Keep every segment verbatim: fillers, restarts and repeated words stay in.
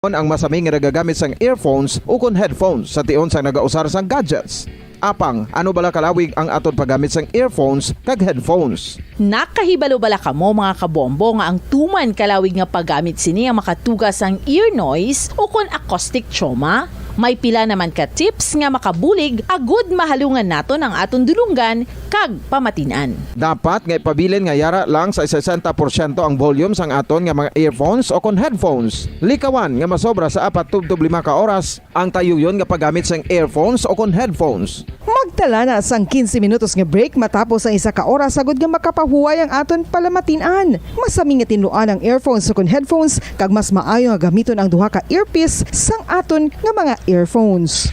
Ang masami nga nagagamit sang earphones ukon headphones sa tion sang nagausar sang gadgets. Apang, ano bala kalawig ang aton paggamit sang earphones kag headphones? Nakahibalo bala kamo, mga kabombo, nga ang tuman kalawig nga paggamit sini ang makatuga sang ear noise ukon acoustic trauma? May pila naman ka tips nga makabulig agud mahalungan naton ang aton dulonggan kag pamatin-an. Dapat nga ipabilin nga yara lang sa sesenta porsyento ang volume sang aton nga mga earphones ukon headphones. Likawan nga masobra sa apat tubtob lima ka oras ang tayuyon nga paggamit sang earphones ukon headphones. Magtala na sang quince minutos nga break matapos ang isa ka oras agud nga makapahuway ang aton palamatin-an. Masami nga tinluan ang earphones ukon headphones, kag mas maayo nga gamiton ang duha ka earpiece sang aton nga mga earphones.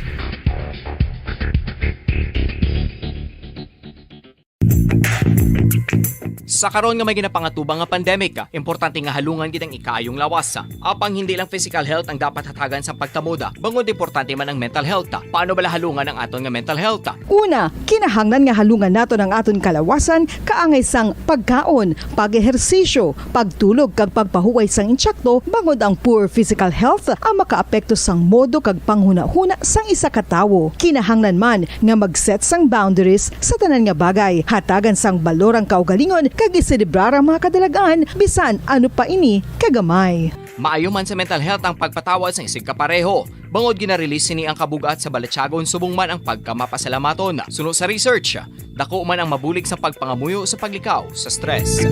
Sa karon nga may ginapangatubang nga pandemic, importante nga halungan gid ang ikaayong lawas. Apang hindi lang physical health ang dapat hatagan sa pagtamod, bangod importante man ang mental health. Paano bala halungan ang aton nga mental health? Una, kinahanglan nga halungan naton ang aton kalawasan kaangay sang pagkaon, pag-ehersisyo, pagtulog kag pagpahuway sang insakto, bangod ang poor physical health ang makaapekto sang modo kag panghunahuna sang isa ka tawo. Kinahanglan man nga mag-set sang boundaries sa tanan nga bagay, hatagan sang balor ang kaugalingon kag iselebrar ang mga kadalagan, bisan ano pa ini kagamay. Maayo man sa mental health ang pagpatawad sang isigkapareho, bangod gina-release sini ang kabug-at sa balatyagon subong man ang pagkamapasalamaton. Suno sa research, dako man ang mabulig sa pagpangamuyo sa paglikaw sa stress.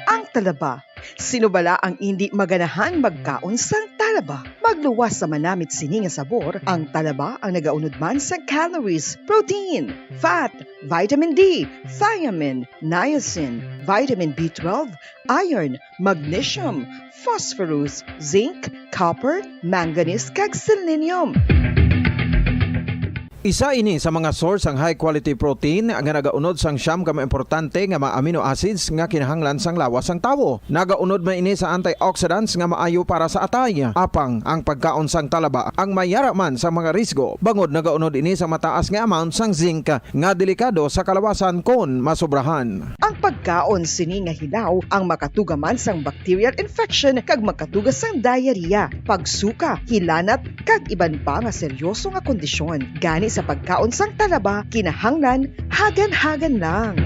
Ang talaba. Sino bala ang indi maganahan magkaon sang talaba? Magluwas sa manamit sini nga sabor, ang talaba ang nagaunod man sa calories, protein, fat, vitamin D, thiamine, niacin, vitamin B twelve, iron, magnesium, phosphorus, zinc, copper, manganese, kag selenium. Isa ini sa mga source sang high quality protein nga nagaunod sang siyam ka mga importante nga mga amino acids nga kinahanglan sang lawas sang tawo. Nagaunod man ini sa antioxidants nga maayo para sa atay. Apang ang pagkaon sang talaba ang may yara man sa mga risgo, bangod nagaunod ini sa mataas nga amount sang zinc nga delikado sa kalawasan kon masobrahan. Ang pagkaon sini nga hilaw ang makatuga man sang bacterial infection kag makatuga sang diarrhea, pagsuka, hilanat, kag iban pa nga seryoso nga kondisyon. Gani sa pagkaon sang talaba, kinahanglan hagan-hagan lang.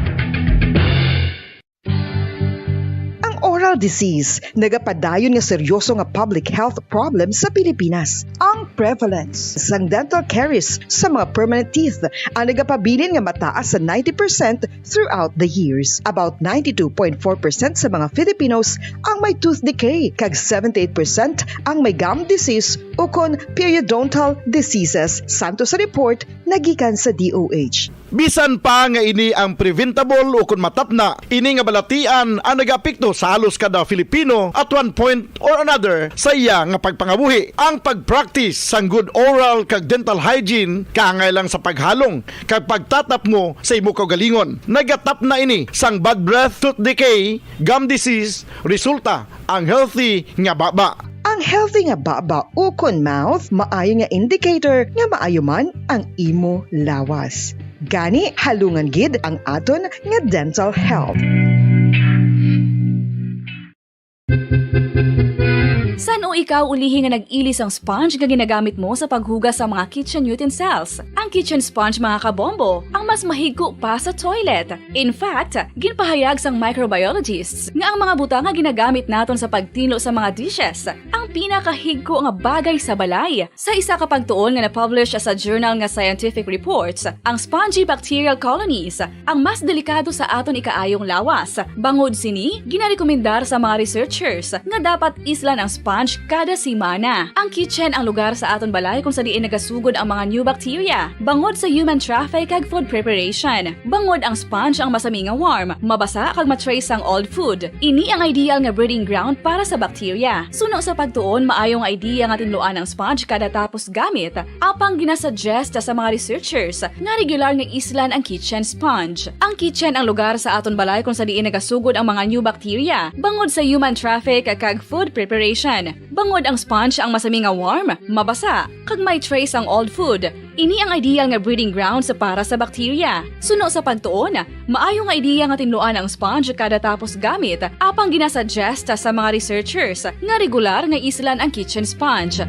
Ang oral disease nagapadayon nga seryoso nga public health problem sa Pilipinas. Ang prevalence sang dental caries sa mga permanent teeth ang nagapabilin nga mataas sa ninety percent throughout the years. About ninety-two point four percent sa mga Filipinos ang may tooth decay, kag seventy-eight percent ang may gum disease ukon periodontal diseases. Santo sa report nagikan sa D O H. Bisan pa nga ini ang preventable ukon matapna, ini nga balatian ang nagaapekto sa halos kada Filipino at one point or another sa iya nga pagpangabuhi. Ang pag-practice sang good oral kag dental hygiene kaangay lang sa paghalong kag pagtatapngo sa imo kaugalingon. Nagatapna ini sang bad breath, tooth decay, gum disease, resulta ang healthy nga baba. Ang healthy nga baba ukon mouth maayo nga indicator nga maayo man ang imo lawas. Gani, halungan gid ang aton nga dental health. San-o ikaw ulihi nga nag-ili sang sponge nga ginagamit mo sa paghugas sa mga kitchen utensils? Ang kitchen sponge, mga kabombo, ang mas mahigko pa sa toilet. In fact, ginpahayag sang microbiologists nga ang mga butang nga ginagamit naton sa pagtinlo sa mga dishes ang pinakahigko nga bagay sa balay. Sa isa ka pagtuon nga na-publish sa journal nga Scientific Reports, ang spongy bacterial colonies ang mas delikado sa aton ikaayong lawas. Bangod sini, ginarekomendar sa mga researchers nga dapat islan ang sponge kada semana. Ang kitchen ang lugar sa aton balay kung sa diin nagasugod ang mga new bacteria, bangod sa human traffic kag food preparation. Bangod ang sponge ang masami nga warm, mabasa kag ma-trace ang old food. Ini ang ideal nga breeding ground para sa bacteria. Suno sa pagtuon, maayo nga idea nga tinluan ang sponge kada tapos gamit, apang ginasuggest sa mga researchers nga regular nga islan ang kitchen sponge. Ang kitchen ang lugar sa aton balay kung sa diin nagasugod ang mga new bacteria, bangod sa human traffic kag food preparation. Bangod ang sponge ang masami nga warm, mabasa, kag may trace ang old food, Ini ang ideal nga breeding grounds para sa bakterya. Suno sa pagtuon, maayo nga ideya nga tinluan ang sponge kada tapos gamit, apang ginasuggest sa mga researchers nga regular nga islan ang kitchen sponge.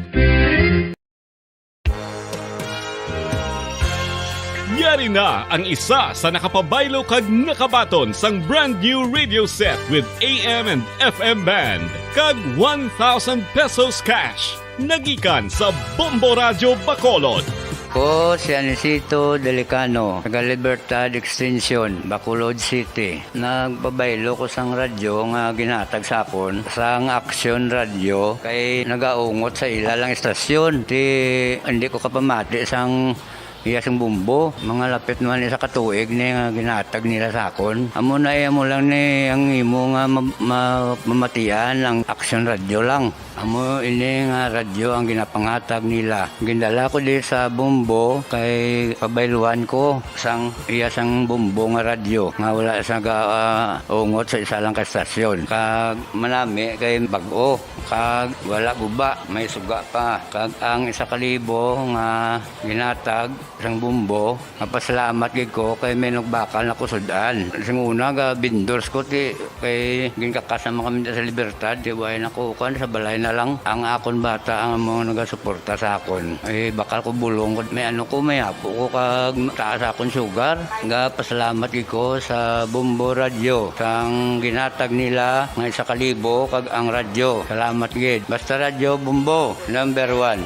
Yari na ang isa sa nakapabaylo kag nakabaton sang brand new radio set with A M and F M band kag one thousand pesos cash. Nagikan sa Bombo Radyo Bacolod. Ko si Anisito Delicano, taga Libertad Extension, Bacolod City. Nagpabaylo ko sang radyo nga ginhatag sa akon sang Action Radio kay nagaungot sa ila lang istasyon. Ti hindi ko kapamati sang iya sing bumbo. Mga lapit naman isa ka tuig ni nga ginhatag nila sa akon. Amo na iya mo lang ni ang imo nga ma- ma- mamatian ang Action Radio lang. Amo ini nga radyo ang ginapangatag nila. Gindala ko di sa Bombo kay pabayluan ko sang iya sang Bombo nga radyo nga wala sa ga, ah, ungot sa isa lang ka estasyon. Kag manami kay bag-o kag wala guba, may suga pa. Kag ang isa ka libo nga ginatag sang Bombo, mapasalamat gid ko kay may nagbakal na ko sud-an. Sing una ga vendors ko ti kay ginkakas naman kami sa Libertad, ti way na ko kuan sa balay na lang. Ang akon bata ang mga nagasuporta sa akon. Ay bakal ko bulong ko may ano ko may apo ko kag taas akon sugar. Ga pasalamat gid ko sa Bombo Radyo sang ginatag nila nga isa ka libo kag ang radyo. Salamat gid. Basta Radyo Bombo, number one.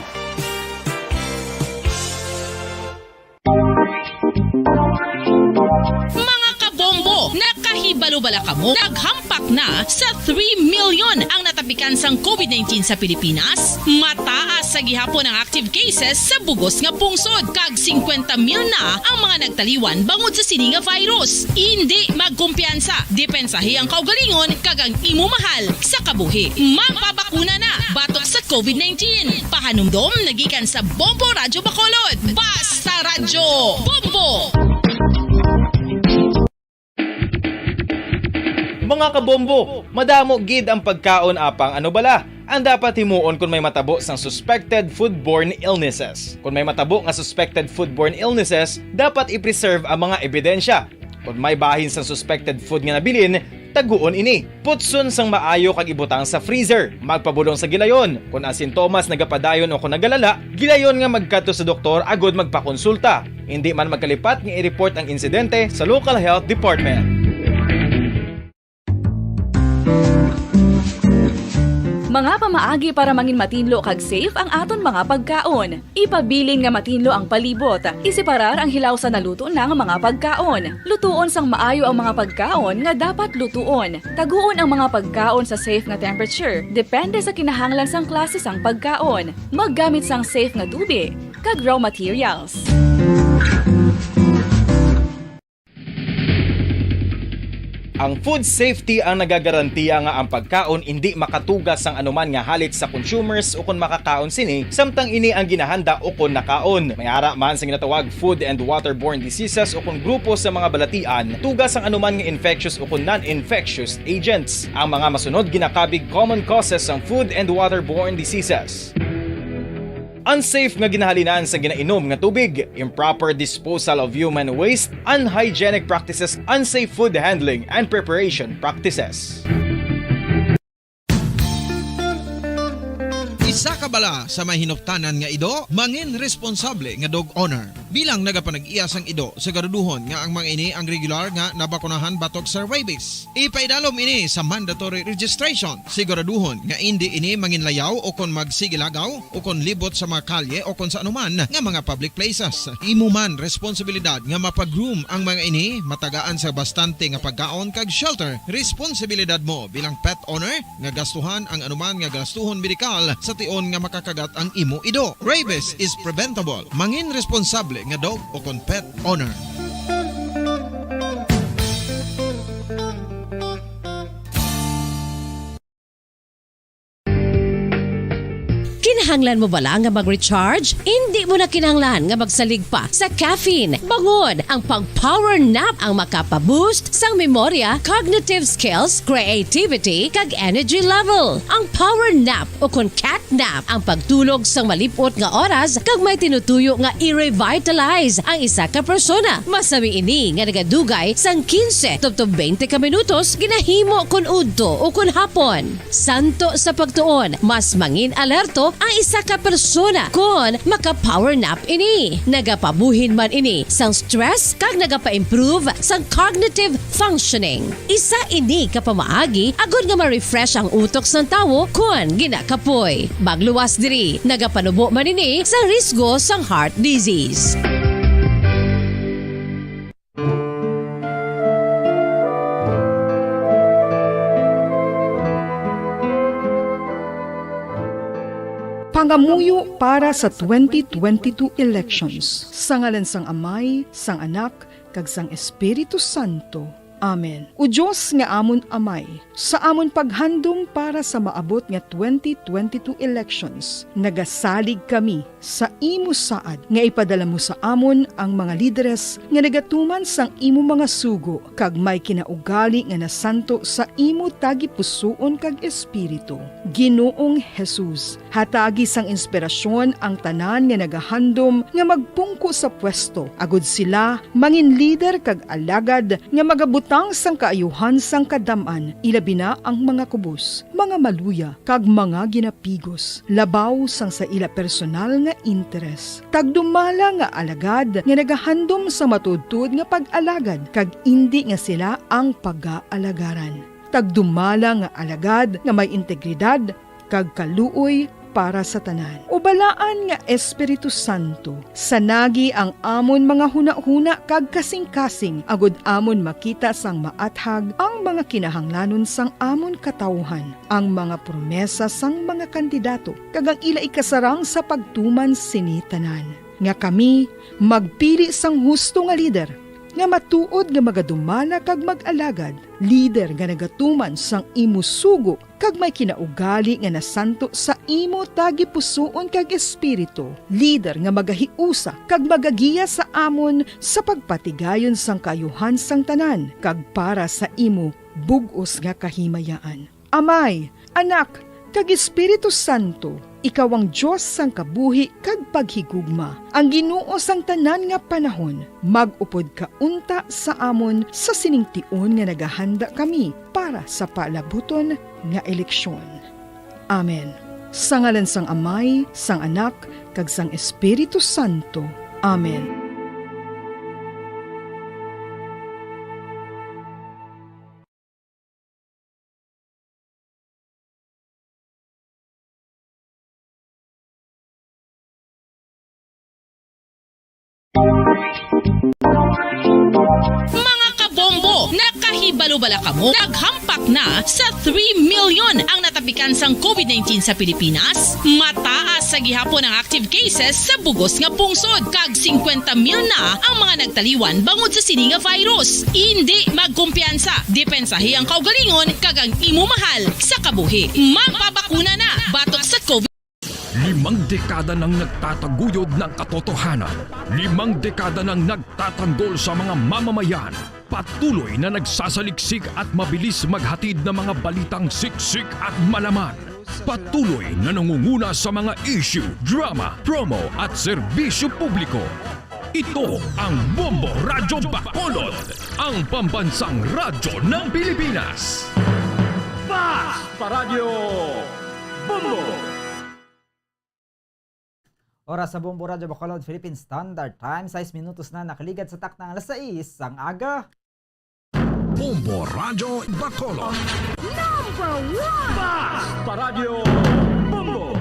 Mga kabombo, nakahibalo bala kamo? Naghampak na sa three million ang natapikan sang COVID nineteen sa Pilipinas. Mataas sa gihapon ang active cases sa bugos nga pungsod, kag singkwenta mil na ang mga nagtaliwan bangod sa sini nga virus. Indi magkumpiyansa, depensahi ang kaugalingon kag ang imo mahal sa kabuhi. Magpabakuna na batok sa COVID nineteen. Pahanumdom nagikan sa Bombo Radyo Bacolod. Basta Radyo Bombo! Mga kabombo, madamo gid ang pagkaon apang ano bala ang dapat himuon kon may matabo sang suspected foodborne illnesses. Kon may matabo nga suspected foodborne illnesses, dapat i-preserve ang mga ebidensya. Kon may bahin sang suspected food nga nabilin, taguon ini. Putson sang maayo kag ibutang sa freezer. Magpabulong sa gilayon. Kon ang sintomas nagapadayon o kon nagalala, gilayon nga magkadto sa doktor agud magpakonsulta. Indi man magkalipat nga i-report ang insidente sa local health department. Mga pamaagi para mangin matinlo kag safe ang aton mga pagkaon. Ipabilin nga matinlo ang palibot. Iseparar ang hilaw sa naluto na nga mga pagkaon. Lutuon sang maayo ang mga pagkaon nga dapat lutuon. Taguon ang mga pagkaon sa safe nga temperature, depende sa kinahanglan sang klase sang pagkaon. Maggamit sang safe nga tubig kag raw materials. Ang food safety ang nagagarantiya nga ang pagkaon indi makatuga sang anuman nga halit sa consumers ukon makakaon sini, samtang ini ang ginahanda ukon nakaon. May ara man sa ginatawag food and waterborne diseases ukon grupo sa mga balatian, tuga sang anuman nga infectious ukon non-infectious agents. Ang mga masunod ginakabig common causes sang food and waterborne diseases. Unsafe nga ginahalinan sa ginainom nga tubig, improper disposal of human waste, unhygienic practices, unsafe food handling and preparation practices. Isa ka bala sa may hinuptanan nga ido, mangin responsable nga dog owner. Bilang nagapanag-iya sang ido, siguraduhon nga ang mga ini ang regular nga nabakunahan batok sa rabies. Ipaidalom ini sa mandatory registration. Siguraduhon nga indi ini manginlayaw o kon magsigilagaw o kon libot sa mga kalye o kon sa anuman nga mga public places. Imo man responsibilidad nga mapa-groom ang mga ini, matagaan sa bastante nga pagkaon kag shelter. Responsibilidad mo bilang pet owner nga gastuhan ang anuman nga gastuhon medikal sa tion nga makakagat ang imo ido. Rabies is preventable. Mangin responsable nga dog o kon pet owner. Kinahanglan mo bala nga mag-recharge? Indi mo na kinahanglan nga magsalig pa sa caffeine. Bangod, ang pag-power nap ang makapa-boost sang memorya, cognitive skills, creativity, kag energy level. Ang power nap, o kon cat nap, ang pagtulog sang malip-ot nga oras kag may tinutuyo nga i-revitalize ang isa ka persona. Masami ini nga nagadugay sang quince tubtob twenty ka minutos, ginahimo kon udto o kon hapon. Santo sa pagtuon, mas mangin alerto ang isa ka persona kon maka-power nap ini. Nagapabuhin man ini sang stress kag nagapa-improve sang cognitive functioning. Isa ini ka pamaagi agod nga ma-refresh ang utok sang tawo kon ginakapoy. Magluwas diri, nagapanubo man ini sa risgo sang heart disease. Pangamuyo para sa twenty twenty-two elections. Sa ngalan sang Amay, sang Anak, kag sang Espiritu Santo. Amen. O Dios nga amon Amay, sa amon paghandom para sa maabot nga twenty twenty-two elections, nagasalig kami sa imo saad nga ipadala mo sa amon ang mga lideres nga nagatuman sang imo mga sugo kag may kinaugali nga nasanto sa imo tagipusoon kag espiritu. Ginoong Jesus, hatagi sang inspirasyon ang tanan nga nagahandom nga magpungko sa pwesto, agud sila mangin lider kag alagad nga magabutang sang kaayuhan sang kadam-an, ilabi na ang mga kubos, mga maluya, kag mga ginapigos, labaw sang sa ila personal nga interes. Tagdumala nga alagad nga nagahandom sa matuodtuod nga pag-alagad, kag indi nga sila ang pagaalagaran. Tagdumala nga alagad nga may integridad kag kaluoy para sa tanan. O Balaan nga Espiritu Santo, sanagi ang amon mga hunahuna kag kasingkasing, agud amon makita sang maathag ang mga kinahanglanon sang amon katawuhan, ang mga promesa sang mga kandidato, kag ang ila ikasarang sa pagtuman sini tanan, nga kami magpili sang husto nga lider, nga matuod nga magadumala kag mag-alagad, lider nga nagatuman sang imo sugo kag may kinaugali nga nasanto sa imo tagipusoon kag espiritu, lider nga magahiusa kag magagiya sa amon sa pagpatigayon sang kaayuhan sang tanan kag para sa imo bug-os nga kahimayaan. Amay, Anak, kag Espiritu Santo, ikaw ang Dios sang kabuhi kag paghigugma, ang Ginoo sang tanan nga panahon. Mag-upod ka unta sa amon sa sining tion nga nagahanda kami para sa palabuton nga eleksyon. Amen. Sa ngalan sang Amay, sang Anak, kag sang Espiritu Santo. Amen. Mga kabombo, nakahibalo bala kamo? Naghampak na sa three million ang natapikan sang covid nineteen sa Pilipinas. Mataas sa gihapon ang active cases sa bug-os nga pungsod, kag singkwenta mil na ang mga nagtaliwan bangod sa sini nga virus. Indi magkumpiyansa, depensahi ang kaugalingon kag ang imo mahal sa kabuhi. Magpabakuna na batok sa covid. Limang dekada nang nagtataguyod ng katotohanan. Limang dekada nang nagtatanggol sa mga mamamayan. Patuloy na nagsasaliksik at mabilis maghatid ng mga balitang siksik at malaman. Patuloy na nangunguna sa mga issue, drama, promo at serbisyo publiko. Ito ang Bombo Radyo Bacolod, ang pambansang radyo ng Pilipinas. Fast Paradyo Bombo! Oras sa Bombo Radyo Bacolod, Philippine Standard Time, sais minutos na nakaligad sa takna nga alas sais sang aga. Bombo Radyo Bacolod. Number one! Fast Paradyo Bombo!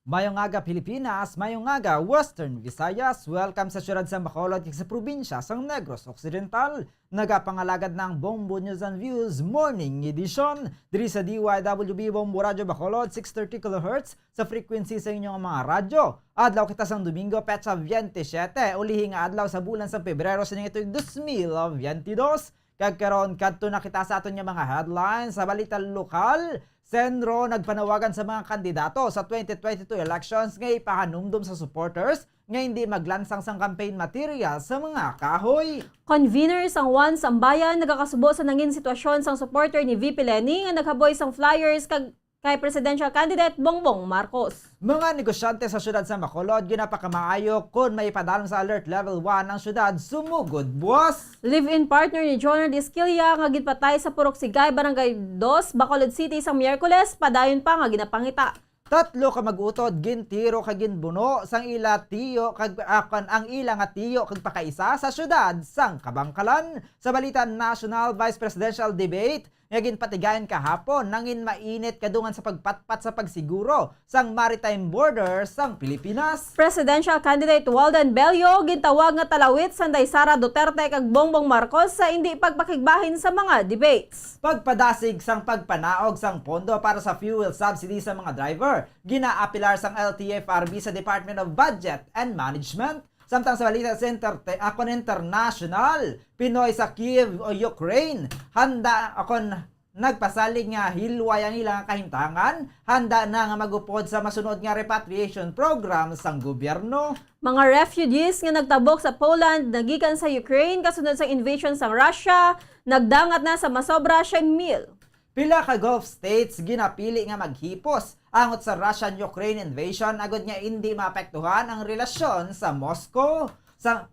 Mayong aga, Pilipinas. Mayong aga, Western Visayas. Welcome sa siyudad sang Bacolod kag sa probinsya sang Negros Occidental. Nagapangalagad na ang Bombo News and Views Morning Edition diri sa D Y W B Bombo Radyo Bacolod, six thirty kilohertz sa frequency sa inyong mga radyo. Adlaw kita sang Domingo, petsa veintisiete, ulihi nga adlaw sa bulan sang Pebrero sa ning tuig dos mil veintidós. Kag karon, kadto na kita sa aton nga mga headlines sa balita lokal. Senro nagpanawagan sa mga kandidato sa twenty twenty-two elections nga ipahanumdom sa supporters nga hindi maglansang sang campaign material sa mga kahoy. Convener sang One Sambayan nagakasubo sa nangin sitwasyon sang supporter ni V P Leni nga naghaboy sang flyers kag kay presidential candidate Bongbong Marcos. Mga negosyante sa siyudad sa Bacolod ginapakamaayo kon maipadalom sa Alert Level one ang siyudad sumugod buwas. Live-in partner ni Jonard Esquilla nga ginpatay sa Purok Sigay, Barangay Dos, Bacolod City, sa Miyerkules, padayon pa nga ginapangita. Tatlo ka mag-utod gintiro kag ginbuno sang ila tiyo kag, ah, kwan, ang ila nga tiyo kag pakaisa sa siyudad sang Kabangkalan. Sa balita national, vice presidential debate nga ginpatigayon kahapon nangin mainit kadungan sa pagpatpat sa pagsiguro sang maritime border sang Pilipinas. Presidential candidate Walden Bello gintawag nga talawit sanday Sara Duterte kag Bongbong Marcos sa indi pagpakigbahin sa mga debates. Pagpadasig sang pagpanaog sang pondo para sa fuel subsidy sa mga driver, ginaapilar sang L T F R B sa Department of Budget and Management. Samtang sa balita sa interte-, akon international, Pinoy sa Kyiv o Ukraine, handa akon nagpasalig nga hilway ang ilang kahimtangan, handa na nga magupod sa masunod nga repatriation program sang gobyerno. Mga refugees nga nagtabok sa Poland nagikan sa Ukraine kasunod sa invasion sang Russia, nagdangat na sa masobra siyam mil. Pila ka Gulf states ginapili nga maghipos angot sa Russian-Ukraine invasion agud nga indi maapektuhan ang relasyon sa Moscow. Sa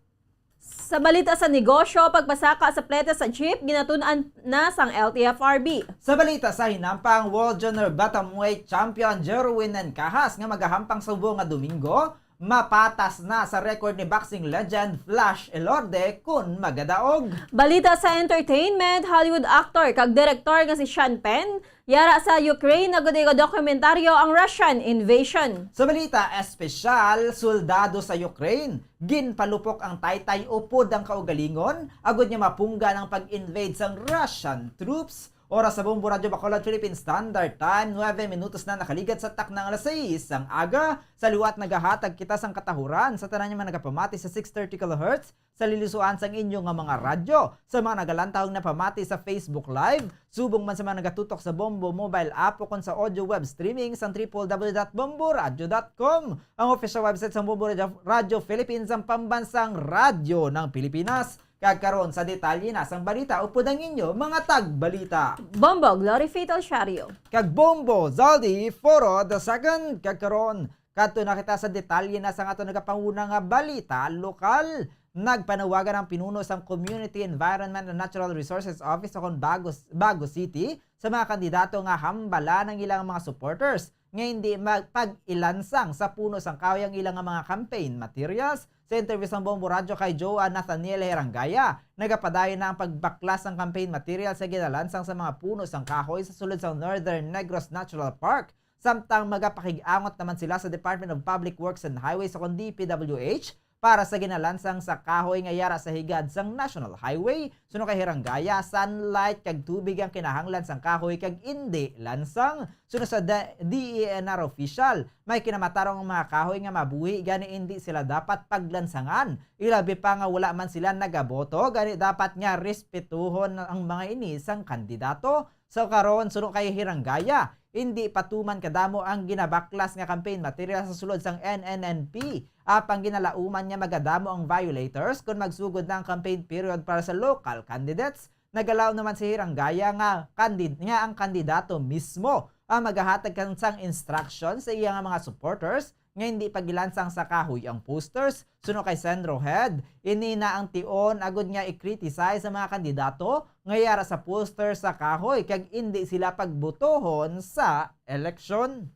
Sa balita sa negosyo, pagpasaka sa plete sa jeep ginatun-an na sang L T F R B. Sa balita sa hinampang, World Junior Bantamweight Champion Jerwin Encajas nga magahampang subong nga Domingo, mapatas na sa record ni boxing legend Flash Elorde kun magadaog. Balita sa entertainment, Hollywood actor kag direktor nga si Sean Penn yara sa Ukraine agud iga dokumentaryo ang Russian invasion. Sa balita espesyal, soldado sa Ukraine, ginpalupok ang taytay upod ang kaugalingon agud nga mapunggan ang pag-invade sang Russian troops. Oras sa Bombo Radyo Bacolod, Philippine Standard Time, nuebe minutos na nakaligat sa takna nga alas sais sang aga. Sa liwat, nagahatag kita sang katahuran sa tanan nga mga nagapamati sa six thirty kilohertz sa lilisuan sang inyo nga mga radyo. Sa mga nagalantawon nga pamati sa Facebook Live, subong man sa mga nagatutok sa Bombo mobile app ukon sa audio web streaming sang triple W dot bomboradio dot com, ang official website sang Bombo Radyo, Radyo Philippines, ang pambansang radyo ng Pilipinas. Kag karon sa detalye na sang balita upod ang inyo mga tagbalita. Bombo Glory Fatal Shario. Kag Bombo Zaldi Foro the second. Kag karon, kadto na kita sa detalye na sang aton nagapanguna nga balita lokal. Nagpanawagan ang pinuno sang Community, Environment and Natural Resources Office ukon Bago, Bago City sa mga kandidato nga hambalan ang ilang mga supporters nga hindi magpag-ilansang sa puno sang kahoy ang ilang mga campaign materials. Sa interview sang Bombo Radyo kay Joa Nathaniel Herangaya, nagapadayon na ang pagbaklas sang campaign materials sa ginalansang sa mga puno sang kahoy sa sulod sang Northern Negros Natural Park. Samtang magapakig-angot naman sila sa Department of Public Works and Highways ukon D P W H para sa ginalansang sa kahoy nga yara sa higad sang National Highway. Suno kay Herangaya, sunlight kag tubig ang kinahanglan sang kahoy kag indi lansang. Suno sa D-, D E N R official, may kinamatarong ang mga kahoy nga mabuhi, gani indi sila dapat paglansangan. Ilabi pa nga wala man sila nagaboto, gani dapat nga respetuhon ang mga ini sang kandidato. Sa karon, suno kay Herangaya, indi pa tuman kadamo ang ginabaklas nga campaign material sa sulod sang N N N P. Apang ginalauman nga magadamo ang violators kon magsugod na ang campaign period para sa local candidates. Nagalaom naman si Herangaya nga kandid-, nga ang kandidato mismo ang magahatag kan sang instruction sa iya nga mga supporters nga hindi pagilansang sa kahoy ang posters. Suno kay Sandro Head, ini na ang tion agud nga i-criticize sa mga kandidato nga yara sa poster sa kahoy kag indi sila pagbotohon sa eleksyon.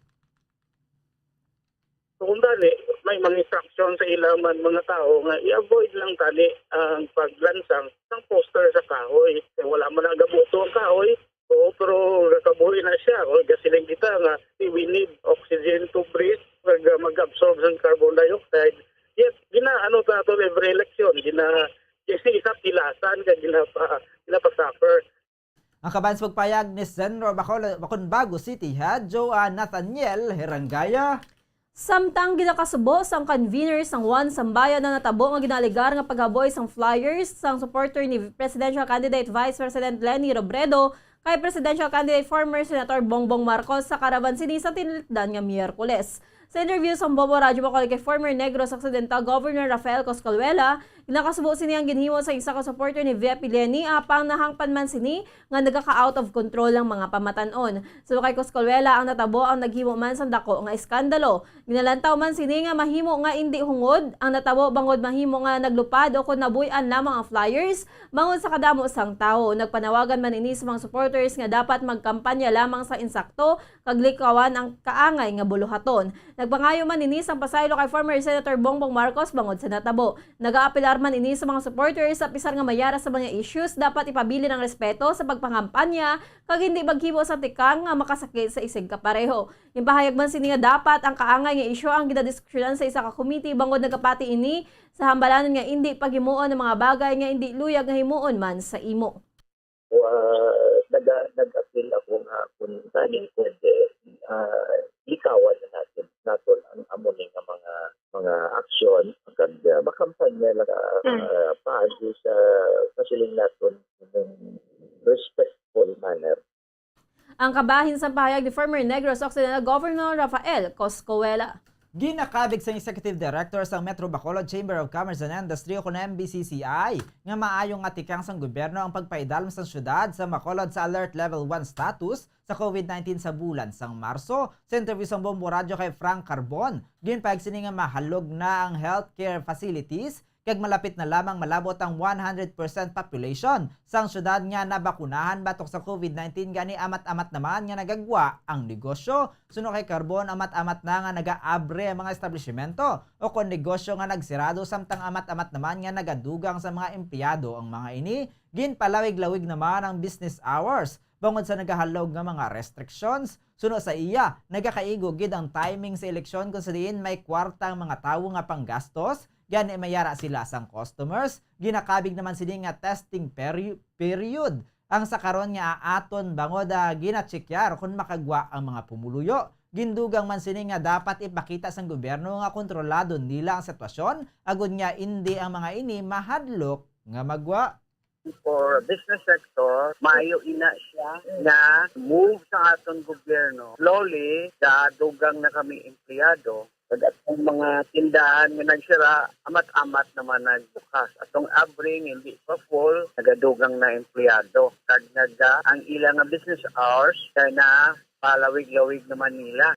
Kung dali, may mga instruction sa ila man mga tao nga i-avoid lang tani ang paglansang sang poster sa kahoy. Kay wala man nagaboto ang kahoy, oo, pero nakabuhi na siya. O, gasiling kita nga we need oxygen to breathe, mag, mag-absorb ng carbon dioxide. Yet, gina-, ano sa ato every election, gina-, kasi isa pilasan ka ginapa-, ginapa-suffer. Ang kaban sa pagpayag ni Senro Bacol-, Bacon Bago City Head, Joa Nathaniel Herangaya. Samtang ginakasubo sang convener sang One Sambayan ang natabo nga ginaalegar nga paghaboy sang flyers sang supporter ni presidential candidate Vice President Leni Robredo kay presidential candidate former Senator Bongbong Marcos sa karaban sini sa tinulitdan nga Miyerkules. Sa interview sang Bombo Radyo Bacolod kay former Negros Occidental Governor Rafael Coscaluela, ginakasubo sini ang ginhimo sa isa ka supporter ni V P Leni, apang nahangpan man sini nga nagaka-out of control ang mga pamatan-on. Suno kay Coscaluela, ang natabo ang naghimo man sang dako nga iskandalo. Ginalantaw man sini nga mahimo nga indi hungod ang natabo bangod mahimo nga naglupad o kon nabuy-an lamang ang flyers bangod sa kadamo sang tawo. Nagpanawagan man ini sa mga supporters nga dapat magkampanya lamang sa insakto kag likawan ang kaangay nga buluhaton. Nagpangayo man ini sang pasaylo kay former Senator Bongbong Marcos bangod sa natabo. Nagaapelar man ini sa mga supporters sa pisar nga may ara sa mga issues, dapat ipabilin ang respeto sa pagpangampanya kag hindi maghimo sa tikang nga makasakit sa isigkapareho. Ginpahayag man sini nga dapat ang kaangay nga isyu ang ginadiskusyonan sa isa ka komite bangod nagapati ini sa hambalanon nga indi paghimuon ang mga bagay nga indi luyag nga himuon man sa imo. So, ah, naga, nag-apil ako nga kung saan pwede, ah, likawan na natin naton ang amo ni nga mga mga aksyon kag ah, makampanya lang ah, paagi sa kasiling naton in respectful manner. Ang kabahin sa pahayag ni former Negros Occidental Governor Rafael Coscoela. Ginakabig sang Executive Director sang Metro Bacolod Chamber of Commerce and Industry o kon M B C C I nga maayo nga tikang sang gobyerno ang pagpaidalom sang syudad sa Bacolod sa Alert Level one status sa COVID nineteen sa bulan sang Marso. Sa interview sang Bombo Radyo kay Frank Carbon, ginpahayag sini nga mahalog na ang healthcare facilities kag malapit na lamang malabot ang one hundred percent population sang syudad nga nabakunahan batok sa COVID nineteen, gani amat-amat naman nga nagagwa ang negosyo. Suno kay Carbon, amat-amat na nga nagaabre ang mga establisyemento o kon negosyo nga nagsirado, samtang amat-amat naman nga nagadugang sa mga empleyado ang mga ini. Ginpalawig-lawig naman ang business hours bangod sa nagahalog nga mga restrictions. Suno sa iya, nagakaigo gid ang timing sa eleksyon kung sa diin may kwarta ang mga tawo nga panggastos, gani mayara sila sang customers. Ginakabig naman sini nga testing peri- period ang sa karon nga aton bangod ah, ginachekyar kon makagwa ang mga pumuluyo. Gindugang man sini nga dapat ipakita sang gobyerno nga kontrolado nila ang sitwasyon, agud nga indi ang mga ini mahadlok nga magwa. For business sector, maayo ina siya nga move sa aton gobyerno. Slowly, gadugang na kami empleyado. Kag atong mga tindahan nga nagsira, amat-amat naman nagbukas. Atong abri nga hindi pa full, nagadugang na empleyado. Kag naga, ang ila nga business hours, kay na palawig-lawig naman nila.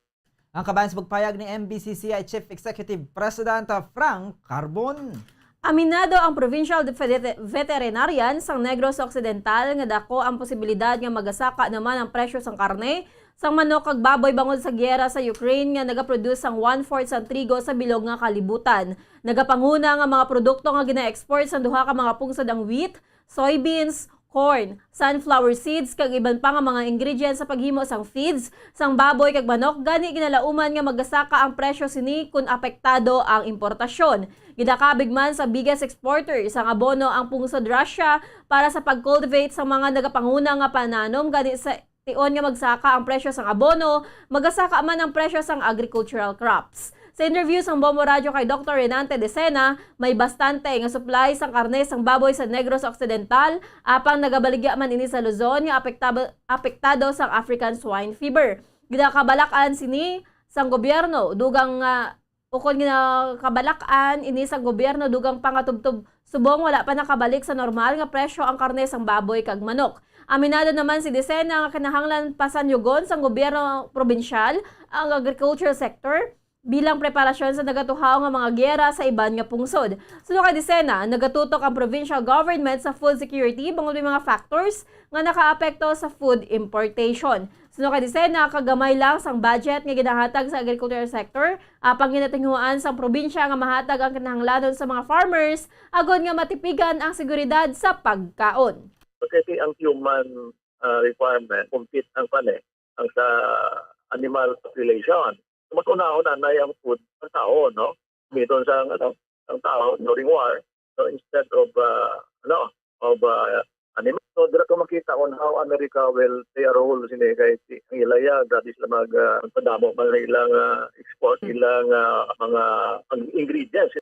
Ang kabahin sa pagpayag ni M B C C I Chief Executive President Frank Carbon. Aminado ang provincial vete- veterinarian sang Negros Occidental nga dako ang posibilidad nga magasaka naman ang presyo sang karne sang manok kag baboy bangod sa giyera sa Ukraine nga nagaproduce sang one-fourth sang trigo sa bilog nga kalibutan. Nagapanguna nga mga produkto nga gina-export sang duha ka mga pungsod ang wheat, soybeans, corn, sunflower seeds kag iban pa nga mga ingredients sa paghimo sang feeds sang baboy kag manok, gani ginalauman nga magasaka ang presyo sini kon apektado ang importasyon. Ginakabig man sa biggest exporter sang abono ang pungsod Russia para sa pag-cultivate sa mga nagapanguna nga pananom, gani sa tion nga magsaka ang presyo sang abono, magasaka man ang presyo sang agricultural crops. Sa interview sang Bombo Radyo kay Doktor Renante Decena, may bastante nga supply sang karne sang baboy sa Negros Occidental, apang nagabaligya man ini sa Luzon nga apektab- apektado sang African swine fever. Ginakabalak-an sini sang gobyerno dugang nga ukon ginakabalak-an ini sang gobyerno dugang pangatubtob subong wala pa nakabalik sa normal nga presyo ang karne sang baboy kag manok. Aminado naman si Decena nga kinahanglan pasanyugon sang gobyerno probinsyal ang agriculture sector bilang preparasyon sa nagatuhaw nga mga giyera sa iban nga pungsod. Suno kay Decena, nagatutok ang provincial government sa food security bangod may mga factors nga nakaapekto sa food importation. Suno kay Decena, kagamay lang sang budget nga ginahatag sa agricultural sector, apang ginatinguhaan sang probinsya nga mahatag ang kinahanglanon sa mga farmers agod nga matipigan ang seguridad sa pagkaon. Kasi ang human ah, requirement, compete ang kwan eh, ang sa animal population. So, mas unahon anay ang food ng tao, no? Miton sa ano, ang tao during war. So instead of uh, ano, of uh, animal. So dira ko makita on how America will play a role sini kay si ang ilaya grabe sila mag uh, magpadamo man sa ilang uh, kuwan, ilang, ah, mga ang ingredients.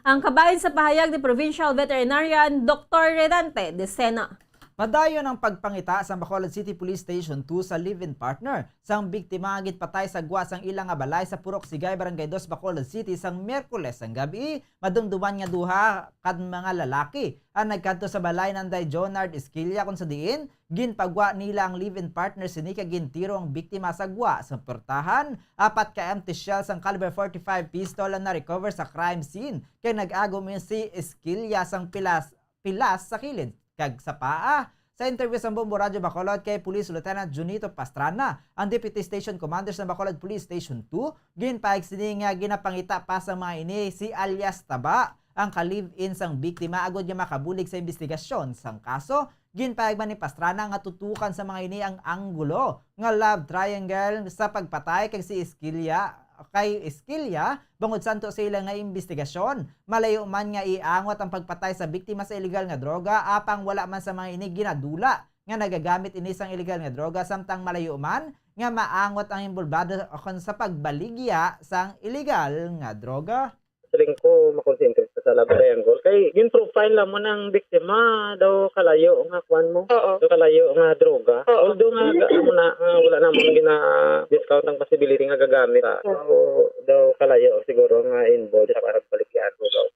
Ang kabahin sa pahayag ni Provincial Veterinarian Doktor Renante Decena. Padayon ang pagpangita sa Bacolod City Police Station two sa live-in partner sang biktima nga ginpatay sa gwa sang ila nga balay sa Purok Sigay, Barangay Dos, Bacolod City, sang Miyerkules sang gabi. Madumduman nga duha ka mga lalaki ang nagkadto sa balay nanday Jonard Esquilla, kung sa diin ginpagwa nila ang live-in partner sini kag gintiro ang biktima sa gwa sa portahan. Apat ka empty shells sang caliber forty-five pistol ang na-recover sa crime scene, kay nag-agom man si Esquilla sang pilas, pilas sa kilid kag sa paa. Sa interview sa Bombo Radyo Bacolod kay Police Lieutenant Junito Pastrana, ang Deputy Station Commander sa Bacolod Police Station two, ginpahayag sini nga ginapangita pa sa mga ini si alias Taba, ang ka-live-in sang biktima, agod nga makabulig sa imbestigasyon sang kaso. Ginpahayag man ni Pastrana nga tutukan sa mga ini ang anggulo nga love triangle sa pagpatay kag si Esquilla, kay Esquilla, bangod santo sa ila nga imbestigasyon, malayo man nga iangot ang pagpatay sa biktima sa iligal nga droga, apang wala man sa mga ini ginadula nga nagagamit ini sang iligal nga droga, samtang malayo man nga maangot ang involbado kon sa pagbaligya sang iligal nga droga. Siling ko, makonsentrate sa Love Triangle. Kay, gin-profile lang mo ng biktima, daw kalayo nga kwan mo. Oo. Daw kalayo nga droga. Oo. Although nga, ga-, amo na, nga wala namon gina-discount ang possibility nga gagamit sa. Oo. Daw, daw kalayo siguro nga involved sa parang baligyan mo daw.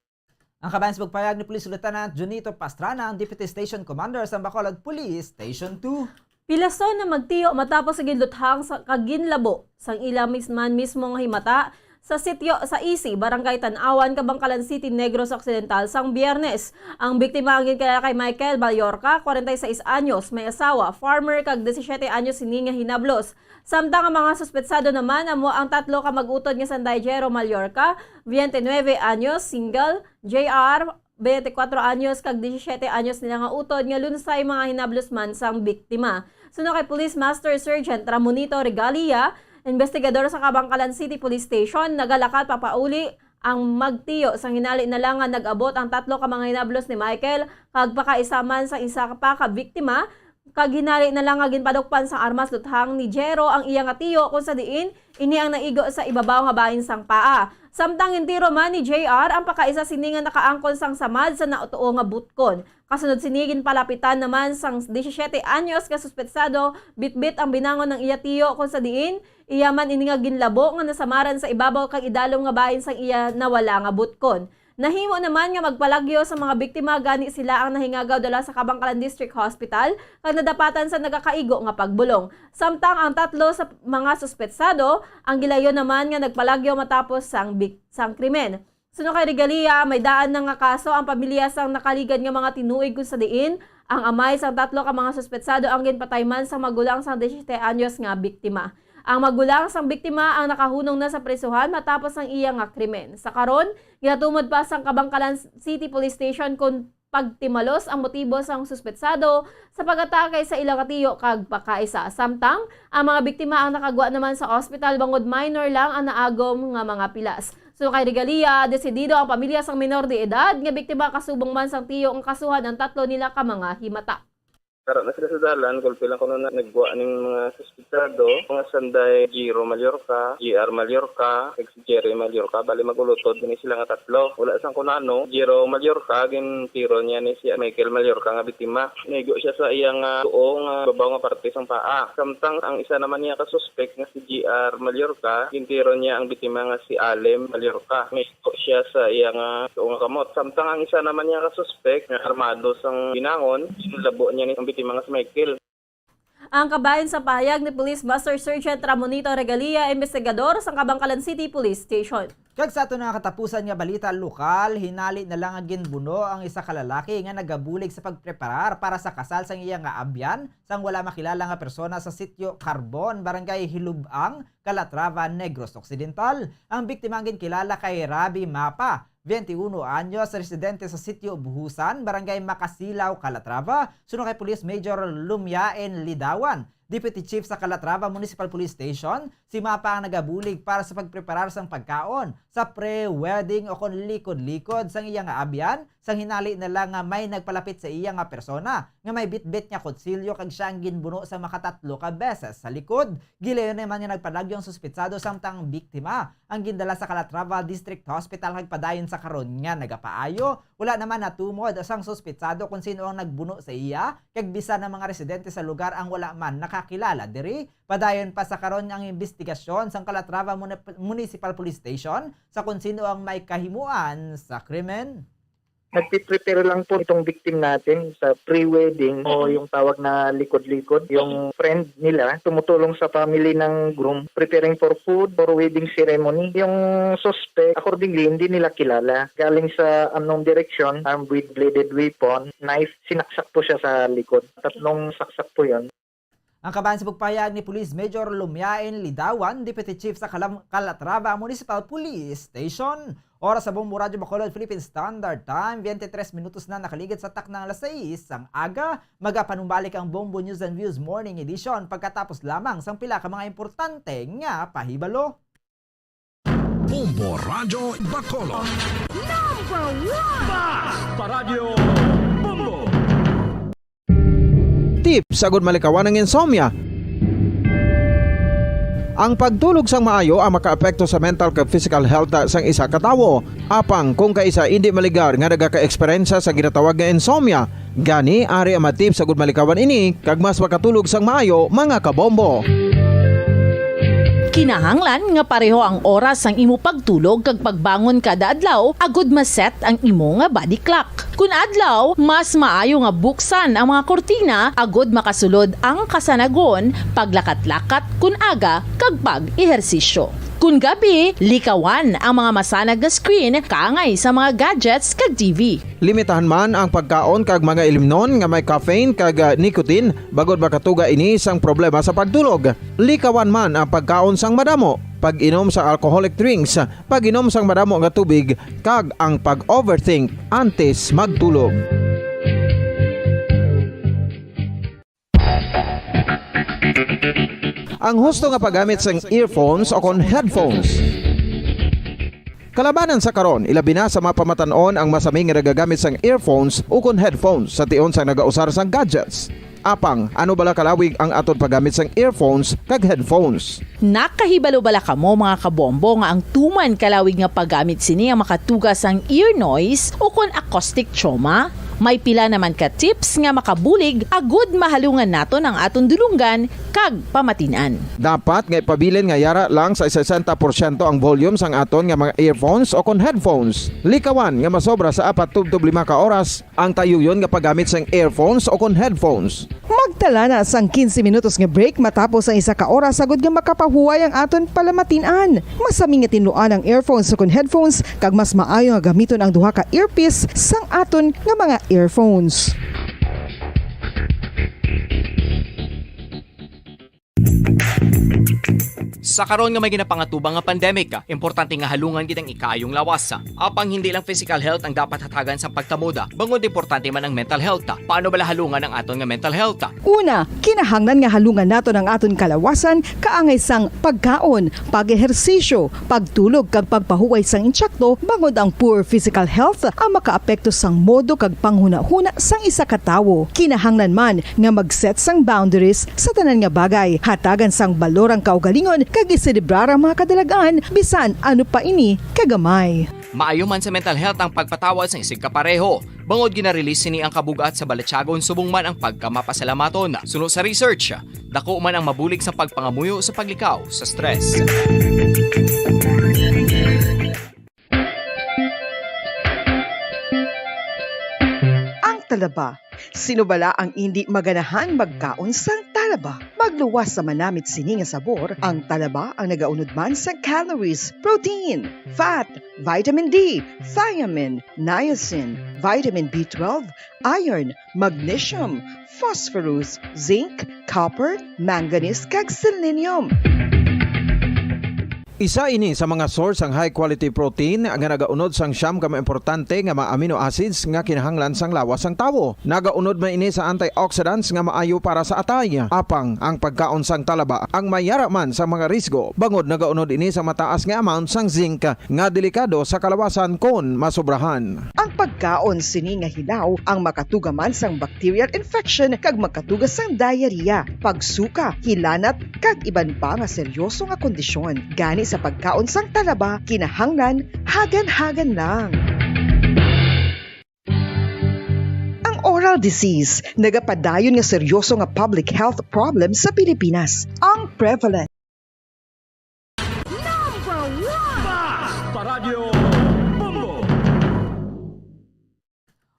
Ang kabahin sa pagpahayag ni Police Lieutenant Junito Pastrana, ang Deputy Station Commander sa Bacolod Police Station two. Pilason na magtiyo matapos sa ginluthang sa kaginlabo sang ila mis-, man mismo nga himata sa sitio sa Isi, Barangay Tan-awan, Kabangkalan City, Negros Occidental, sang Biyernes. Ang biktima ang ginkilala kay Michael Mallorca, kwarenta y seis anyos, may asawa, farmer, kag disisiete anyos sini nga hinablos. Samtang ang mga suspetsado naman amo ang tatlo ka mag-utod nga sanday, Jero Mallorca, twenty-nueve anyos, single, J R, twenty-kuwatro anyos, kag disisiete anyos nila nga utod nga lunsay mga hinablos man sang biktima. Suno kay Police Master Sergeant Ramonito Regalia, investigador sa Kabangkalan City Police Station, nagalakat papauli ang magtiyo, sang hinali na lang nga nag-abot ang tatlo ka mga hinablos ni Michael kag pakaisa man sang isa pa ka biktima, kag hinali na lang nga ginpadukpan sang armas luthang ni Jero ang iya nga tiyo, kung sa diin ini ang naigo sa ibabaw nga bahin sang paa. Samtang gintiro man ni J R ang pakaisa sini nga nakaangkon sang samad sa natuo nga butkon. Kasunod sini, ginpalapitan naman sang disisiete anyos nga suspetsado, bitbit ang binangon ng iya tiyo, kung sa diin iya man ini nga ginlabo nga nasamaran sa ibabaw kag idalom nga bahin sang iya nawala nga butkon. Nahimo naman nga magpalagyo sa mga biktima, gani sila ang nahingagaw dala sa Kabangkalan District Hospital kag nadapatan sa nagakaigo nga pagbulong. Samtang ang tatlo sa mga suspetsado, ang gilayon naman nga nagpalagyo matapos sang bik-, sang krimen. Suno kay Regalia, may daan na nga kaso ang pamilya sang nakaligad nga mga tinuig, kung sa diin ang amay sang tatlo ka mga suspetsado ang ginpatay man sang magulang sang disisiete anyos nga biktima. Ang magulang sang biktima ang nakahunong na sa prisuhan matapos ang iya nga krimen. Sa karon, ginatumod pa sang Kabangkalan City Police Station kon pagtimalos ang motibo sang suspetsado sa pag-atake sa ila nga tiyo kag pakaisa. Samtang ang mga biktima ang nakagwa naman sa ospital, bangod minor lang ang naagom nga mga pilas. Suno kay Regalia, desidido ang pamilya sang minor de edad nga biktima, kasubong man sang tiyo nga kasuhan ang tatlo nila ka mga himata. Tara na sila sa dalan, gulpi lang kuno na nagwa ning mga suspetsado, mga sanday Jiro Mallorca, J R Mallorca, kag si Jerry Mallorca. Bali, mag-ulutod gani sila nga tatlo. Wala sang kunano, Jiro Mallorca, gintiro niya ni si Michael Mallorca nga biktima. Naigo siya sa iya nga tuo nga babaw nga parte sang paa. Samtang ang isa naman niya ka suspek nga si J R Mallorca, gintiro niya ang biktima nga si Alem Mallorca. May ko siya sa iya nga tuo nga kamot. Samtang ang isa naman niya ka suspek nga armado sang binangon, ginlabo niya ni ang biktima nga si Michael. Ang kabahin sa pahayag ni Police Master Sergeant Ramonito Regalia, investigador sang Kabangkalan City Police Station. Kag sa aton nga katapusan nga balita lokal, hinali na lang nga ginbuno ang isa ka lalaki nga nagabulig sa pagpreparar para sa kasal sang iya nga abyan sang wala makilala nga persona sa Sitio Carbon, Barangay Hilubang, Calatrava, Negros Occidental. Ang biktima ang ginkilala kay Rabi Mapa, twenty-uno anyos, residente sa Sitio Buhusan, Barangay Makasilaw, Calatrava. Suno kay Police Major Lumiaen Lidawan, Deputy Chief sa Calatrava Municipal Police Station, si Mapa ang nagabulig para sa pagpreparar sang pagkaon sa pre-wedding o kon likod-likod sang iya nga abyan, sang hinali na lang nga may nagpalapit sa iya nga persona nga may bitbit nga kutsilyo kag siya ang ginbuno sa makatatlo ka beses sa likod. Gilayon naman nga nagpadagyo ang suspetsado samtang ang biktima ang gindala sa Calatrava District Hospital kag padayon sa karon nga nagapaayo. Wala naman natumod sang suspetsado kung sino ang nagbuno sa iya, kag bisan ang mga residente sa lugar ang wala man nakakilala diri. Padayon pa sa karon ang imbestigasyon sang Calatrava Muni-, Municipal Police Station sa kung sino ang may kahimuan sa krimen. Nagpiprepare lang po itong victim natin sa pre-wedding o yung tawag na likod-likod. Yung friend nila tumutulong sa family ng groom, preparing for food for wedding ceremony. Yung suspect, accordingly, hindi nila kilala. Galing sa unknown direction, armed with bladed weapon, knife, sinaksak po siya sa likod. Tatlong saksak po yon. Ang kabahin sa pagpahayag ni Police Major Lumiain Lidawan, Deputy Chief sa Kalam-, Calatrava Municipal Police Station. Oras sa Bombo Radyo Bacolod, Philippine Standard Time, twenty-three minutos na nakaligid sa taknang alas sais sang aga. Magapanumbalik ang Bombo News and Views Morning Edition pagkatapos lamang sang pila ka mga importante nga pahibalo. Bombo Radyo Bacolod. Number one! Bas! Paradyo Bombo! Tips agud malikawan ang insomnia. Ang pagtulog sang maayo ang makaapekto sa mental kag physical health sang isa ka tawo. Apang kung kaisa indi maligar nga nagaka-eksperyensya sa ginatawag nga insomnia, gani ari ang mga tips agud malikawan ini kag mas makatulog sang maayo, mga kabombo. Kinahanglan nga pareho ang oras sang imo pagtulog kag pagbangon kada adlaw agud ma-set ang imo nga body clock. Kun adlaw, mas maayo nga buksan ang mga kurtina agud makasulod ang kasanagon, paglakat-lakat kun aga, kag pag-ehersisyo. Kun gabi, likawan ang mga masanag nga screen kaangay sa mga gadgets kag T V. Limitahan man ang pagkaon kag mga ilimnon nga may caffeine kag, ah, nicotine bangod makatuga ini sang problema sa pagtulog. Likawan man ang pagkaon sang madamo, pag-inom sa alcoholic drinks, pag-inom sang madamo nga tubig, kag ang pag-overthink antes magtulog. Ang husto nga paggamit sang earphones o kon headphones. Kalabanan sa karon, ilabi na sa mga pamatan-on ang masami nga nagagamit sang earphones ukon headphones sa tion sang nagausar sang gadgets. Apang, ano bala kalawig ang aton paggamit sang earphones kag headphones? Nakahibalo bala kamo, mga kabombo, nga ang tuman kalawig nga paggamit sini ang makatuga sang ear noise ukon acoustic trauma? May pila naman ka tips nga makabulig agud mahalungan naton ang aton dulonggan kag pamatin-an. Dapat nga ipabilin nga yara lang sa sesenta porsyento ang volume sang aton nga mga earphones o kon headphones. Likawan nga masobra sa apat tubtob lima ka oras ang tayuyon nga paggamit sang earphones o kon headphones. Magtala na sang quince minutos nga break matapos ang isa ka oras agud nga makapahuway ang aton palamatin-an. Masami nga tinluan ang earphones ukon headphones kag mas maayo nga gamiton ang duha ka earpiece sang aton nga mga earphones. Sa karon nga may ginapangatubang nga pandemic, importante nga halungan gid ang ikaayong lawas. Apang hindi lang physical health ang dapat hatagan sang pagtamuda, bangod importante man ang mental health. Paano bala halungan ang aton nga mental health? Una, kinahanglan nga halungan naton ang aton kalawasan kaangay sang pagkaon, pag-ehersisyo, pagtulog kag pagpahuway sang insakto, bangod ang poor physical health ang makaapekto sang modo kag panghunahuna sang isa ka tawo. Kinahanglan man nga mag-set sang boundaries sa tanan nga bagay, hatagan sang balor ang kaugalingon kag iselebrar ang mga kadalag-an bisan ano pa ini kagamay. Maayo man sa mental health ang pagpatawad sang isigkapareho, bangod gina-release sini ang kabug-at sa balatyagon subong man ang pagkamapasalamaton. Suno sa research, dako man ang mabulig sa pagpangamuyo sa paglikaw sa stress. Ang talaba. Sino bala ang indi maganahan magkaon sang talaba? Magluwas sa manamit sini nga sabor, ang talaba ang nagaunod man sang calories, protein, fat, vitamin D, thiamine, niacin, vitamin B twelve, iron, magnesium, phosphorus, zinc, copper, manganese, kag selenium. Isa ini sa mga source sang high quality protein nga nagaunod sang siyam ka mga importante nga mga amino acids nga kinahanglan sang lawas sang tawo. Nagaunod man ini sa antioxidants nga maayo para sa atay. Apang ang pagkaon sang talaba ang may yara man sa mga risgo, bangod nagaunod ini sa mataas nga amount sang zinc nga delikado sa kalawasan kon masobrahan. Ang pagkaon sini nga hilaw ang makatuga man sang bacterial infection kag makatuga sang diarrhea, pagsuka, hilanat, kag iban pa nga seryoso nga kondisyon. Gani sa pagkaon sang talaba, kinahanglan hagan-hagan lang. Ang oral disease nagapadayon nga seryoso nga public health problem sa Pilipinas. Ang prevalent Number one! Basta Radyo Bombo!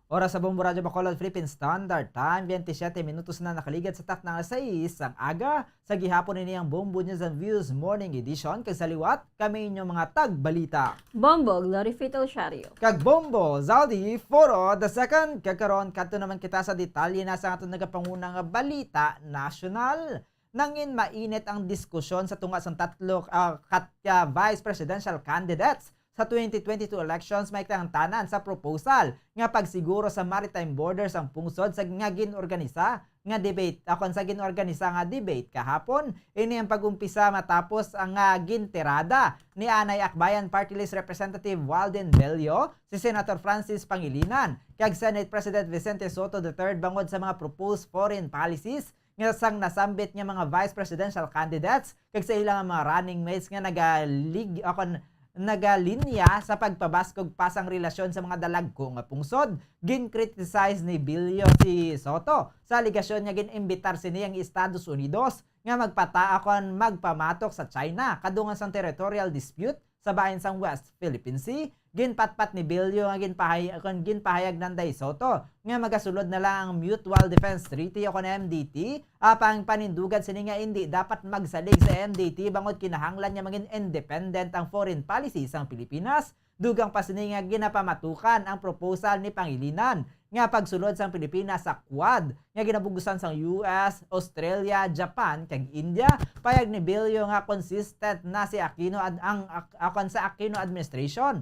Oras sa Bombo Radyo Bacolod, Philippine Standard Time, twenty-seven minutos na nakaligad sa takna nga sais sang aga. Sa gihapon, ini ang Bombo News and Views Morning Edition. Kag sa liwat, kami inyong mga tagbalita. Bombo Glory Fito Shario. Kag Bombo Zaldi Foro the second. Kag karon, kadto naman kita sa detalye na sa aton nagapanguna nga balita nasyonal. Nangin mainit ang diskusyon sa tunga sang tatlo, ah, kat-, ka vice presidential candidates sa twenty twenty-two elections, may tangtanan sa proposal nga pagsiguro sa maritime borders ang pungsod sa nga gin-organisa nga debate, akon sa gin-organisa nga debate kahapon. Ini ang pag-umpisa matapos ang nga gintirada ni Anay Akbayan Party List Representative Walden Bello, si Senator Francis Pangilinan, kag Senate President Vicente Soto the third bangod sa mga proposed foreign policies nga sang nasambit nga mga vice presidential candidates kag sa ilang mga running mates nga nagalig-, o kon nagalinya sa pagpabaskog pa sang relasyon sa mga dalagko nga pungsod. Gin-criticize ni Bello si Soto sa alegasyon nga gin-imbitar sini ang Estados Unidos nga magpata-, o kon magpamatok sa China kadungan sang territorial dispute sa bahin sang West Philippine Sea. Ginpatpat ni Bello nga ginpahay-, kon ginpahayag nanday Soto nga magasulod na lang ang Mutual Defense Treaty o kon M D T, apang panindugan sini nga indi dapat magsalig sa M D T bangod kinahanglan nga mangin independent ang foreign policy sang Pilipinas. Dugang pa sini nga ginapamatukan ang proposal ni Pangilinan nga pagsulod sang Pilipinas sa Quad nga ginabugusan sang U S, Australia, Japan, kag India. Payag ni Bello nga consistent na si Aquino ad-, ang ak-, akon sa Aquino administration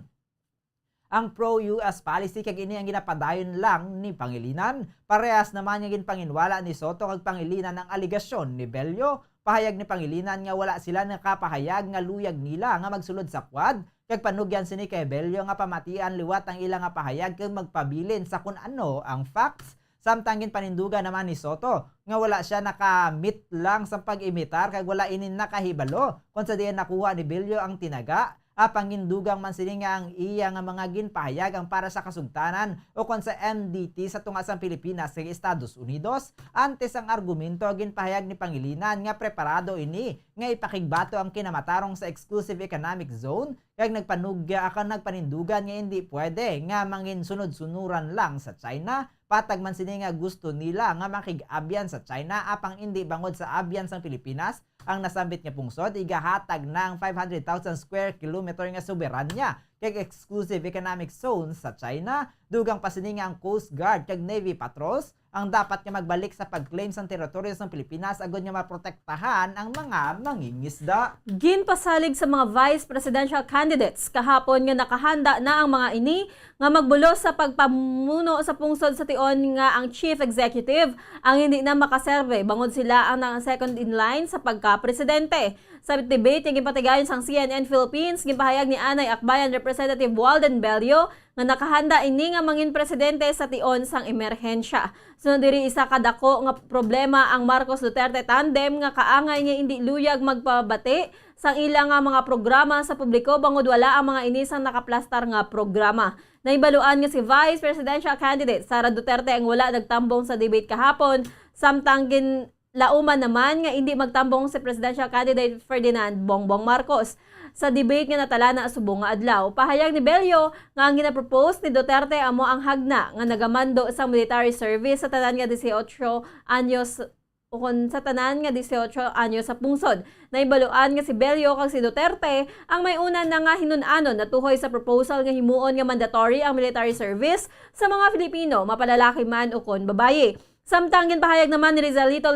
ang pro-U S policy, kag ini ang ginapadayon lang ni Pangilinan. Parehas naman nga ginpanginwala ni Soto kag Pangilinan ang alegasyon ni Bello. Pahayag ni Pangilinan nga wala sila nakapahayag nga luyag nila nga magsulod sa Quad, kag panugyan sini kay Bello nga pamatian liwat ang ila nga pahayag kag magpabilin sa kun ano ang facts. Samtang ginpanindugan naman ni Soto nga wala sia naka-meet lang sa pag-imitar kag wala ini nakahibalo kon sa diin nakuha ni Bello ang tinaga. Apang gindugang man sini nga ang iya nga mga ginpahayag ang para sa kasugtanan o kon sa M D T sa tunga sang Pilipinas kag Estados Unidos. Antes ang argumento, ginpahayag ni Pangilinan nga preparado ini nga ipakigbato ang kinamatarong sa exclusive economic zone kag nagpanugya, kag nagpanindugan nga indi pwede nga mangin sunod-sunuran lang sa China. Patag man sini nga gusto nila nga makig-abyan sa China, apang indi bangod sa abyan sang Pilipinas ang nasambit nga pungsod, igahatag na ang five hundred thousand square kilometer nga soberanya kag exclusive economic zone sa China. Dugang pa sini nga ang Coast Guard kag Navy patrols ang dapat nga magbalik sa pag-claim sang teritoryo sang Pilipinas agod nga maprotektahan ang mga mangingisda. Ginpasalig sa mga vice presidential candidates kahapon nga nakahanda na ang mga ini nga magbulos sa pagpamuno sa pungsod sa tion nga ang chief executive ang hindi na makaserbe bangod sila ang nang second in line sa pagka-presidente. Sa debate nga ginpatigayon sang C N N Philippines, ginpahayag ni Anay Akbayan Representative Walden Bello nga nakahanda ini nga mangin presidente sa tion sang emerhensya. Sunod diri, isa ka dako nga problema ang Marcos-Duterte tandem nga kaangay nga indi luyag magpabati sang ila nga mga programa sa publiko bangod wala ang mga ini sang nakaplastar nga programa. Nahibaluan nga si Vice Presidential Candidate Sara Duterte ang wala nagtambong sa debate kahapon, samtang gin-, lauman naman nga indi magtambong si Presidential Candidate Ferdinand Bongbong Marcos. Sa debate nga natalana subong nga adlaw, pahayag ni Bello nga ang ginapropose ni Duterte amo ang hagna nga nagamando sa military service sa tanan nga dieciocho anyos o kon sa tanan nga dieciocho anyos sa pungsod. Nahibaluan nga si Bello kag si Duterte ang may una na nga hinun-anon natuhoy sa proposal nga himuon nga mandatory ang military service sa mga Filipino, mapalalaki man o kon babayi. Samtang ginpahayag naman ni Rizalito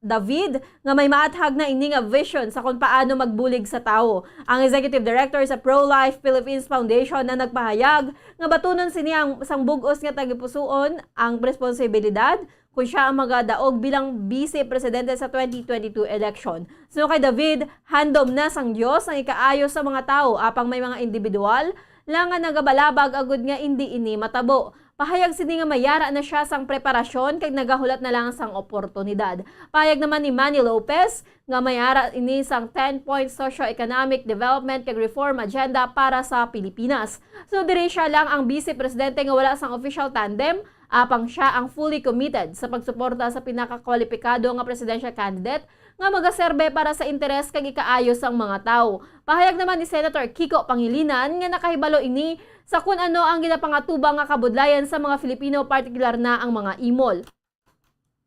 David nga may maathag na ini nga vision sa kung paano magbulig sa tawo. Ang executive director sa Pro-Life Philippines Foundation na nagpahayag nga batunon sini ang sang bug-os nga tagipusoon ang responsibilidad kung siya ang magadaog bilang vice presidente sa twenty twenty-two election. Suno kay David, handom na sang Dios ang ikaayo sa mga tawo, apang may mga individual lang nga nagabalabag agud nga indi ini matabo. Pahayag sini nga may ara na siya sang preparasyon kag nagahulat na lang sang oportunidad. Pahayag naman ni Manny Lopez nga may ara ini sang ten-point socio-economic development kag reform agenda para sa Pilipinas. So, diri siya lang ang vice presidente nga wala sang official tandem, apang siya ang fully committed sa pagsuporta sa pinakakwalipikado nga presidential candidate nga magaserbe para sa interes kag ikaayo sang mga tawo. Pahayag naman ni Senator Kiko Pangilinan nga nakahibalo ini sa kun ano ang ginapangatubang nga kabudlayan sa mga Filipino, partikular na ang mga imol.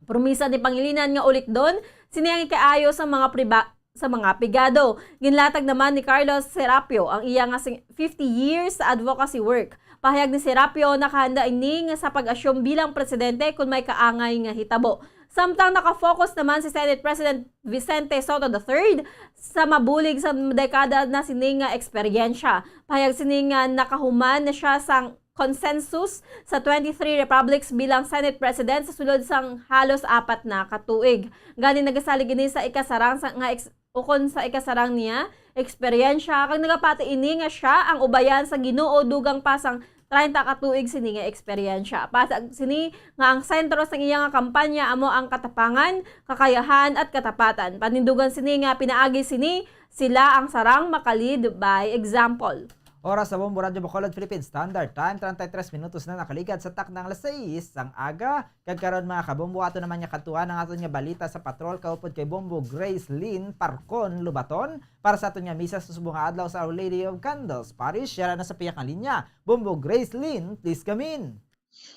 Promisa ni Pangilinan nga ulikdon sini ang ikaayo sa mga priba-, sa mga pigado. Ginlatag naman ni Carlos Serapio ang iya nga sing-, fifty years sa advocacy work. Pahayag ni Serapio, nakahanda ini nga sa pag-assume bilang presidente kon may kaangay nga hitabo. Samtang nakafocus naman si Senate President Vicente Sotto the third sa mabulig sa dekada na sini nga eksperyensya. Pahayag sini nga nakahuman na siya sang consensus sa twenty-three republics bilang Senate President sa sulod sang halos apat na ka tuig. Gani, nagasalig ini sa ikasarang sa, nga eks-, ukon sa ikasarang niya eksperyensya, kag nagapati ini nga siya ang ubayan sa Ginoo dugang pa sang treinta ka tuig sini nga eksperyensya. Patag sini nga ang sentro sang iya nga kampanya amo ang katapangan, kakayahan, at katapatan. Panindugan sini nga pinaagi sini sila ang sarang maka-lead by example. Oras sa Bombo Radyo Bacolod, Philippine Standard Time, treinta y tres minutos na nakaligad sa taknang alas sais sang aga. Kag karon, mga kabombo, ato naman nga kadtuan ang aton nga balita sa patrol kaupod kay Bombo Grace Lynn Parcon Lubaton para sa aton nga misa sa subong nga adlaw sa Our Lady of Candles Parish. Yara na sa pihak nga linya. Bombo Grace Lynn, please come in.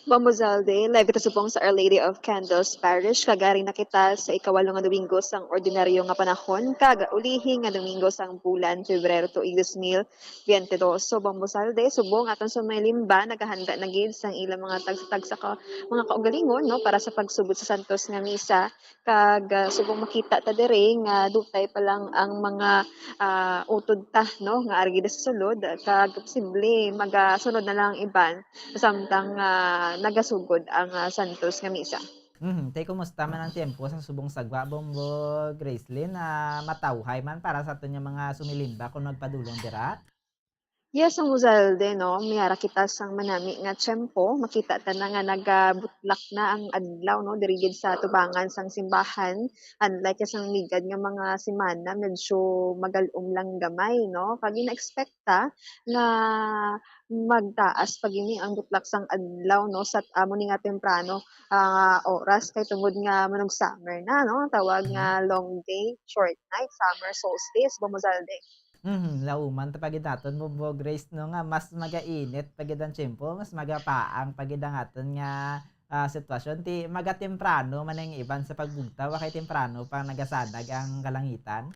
Bombo Zalde, live kita subong sa Our Lady of Candles Parish. Kag ari na kita sa ikawalo nga Domingo sang ordinaryo nga panahon, kag ulihi nga Domingo sang bulan Febrero tuig dos mil veinte dos. So, Bombo Zalde, subong aton sa may limba, nagahanda na gid sang ilang mga tagsa-tagsa ka mga kaugalingon, no, para sa pagsugod sa Santos nga Misa. Kag, ah, subong makita ta diri nga dutay pa lang ang mga, ah, utod ta, no, nga ari gid sa sulod, kag posible magasunod na lang ang iban samtang, ah, nagasugod ang, ah, Santos nga Misa. Mhm. Tay, kumusta man ang tiyempo sa subong sagwa, Bombo Gracelyn? Ah, matawhay man para sa aton nga mga sumilimba kung magpadulong dira? Yes, ang Uzalde, no? May ara kita sang manami nga tiyempo. Makita ta na nga nagabutlak na ang adlaw, no? Diri gid sa tubangan sang simbahan. Unlike sang ligad nga mga semana, medyo magal-om lang gamay, no? Kag ina-expect ta nga magtaas pa gini ang butlak sang adlaw, no? Sa amo ni nga temprano, ah, oras, kay tungod nga manog-summer na, no? Tawag nga long day, short night, summer solstice, ba, Uzalde? Mhm, lauman ta pa gid naton, Bombo Grace, no, nga mas magainit pa gid ang tiyempo, mas magapaang pa gid ang aton nga, ah, sitwasyon. Ti, magatemprano man ang iban sa pagbugtaw, wa kay temprano pa nagasanag ang kalangitan.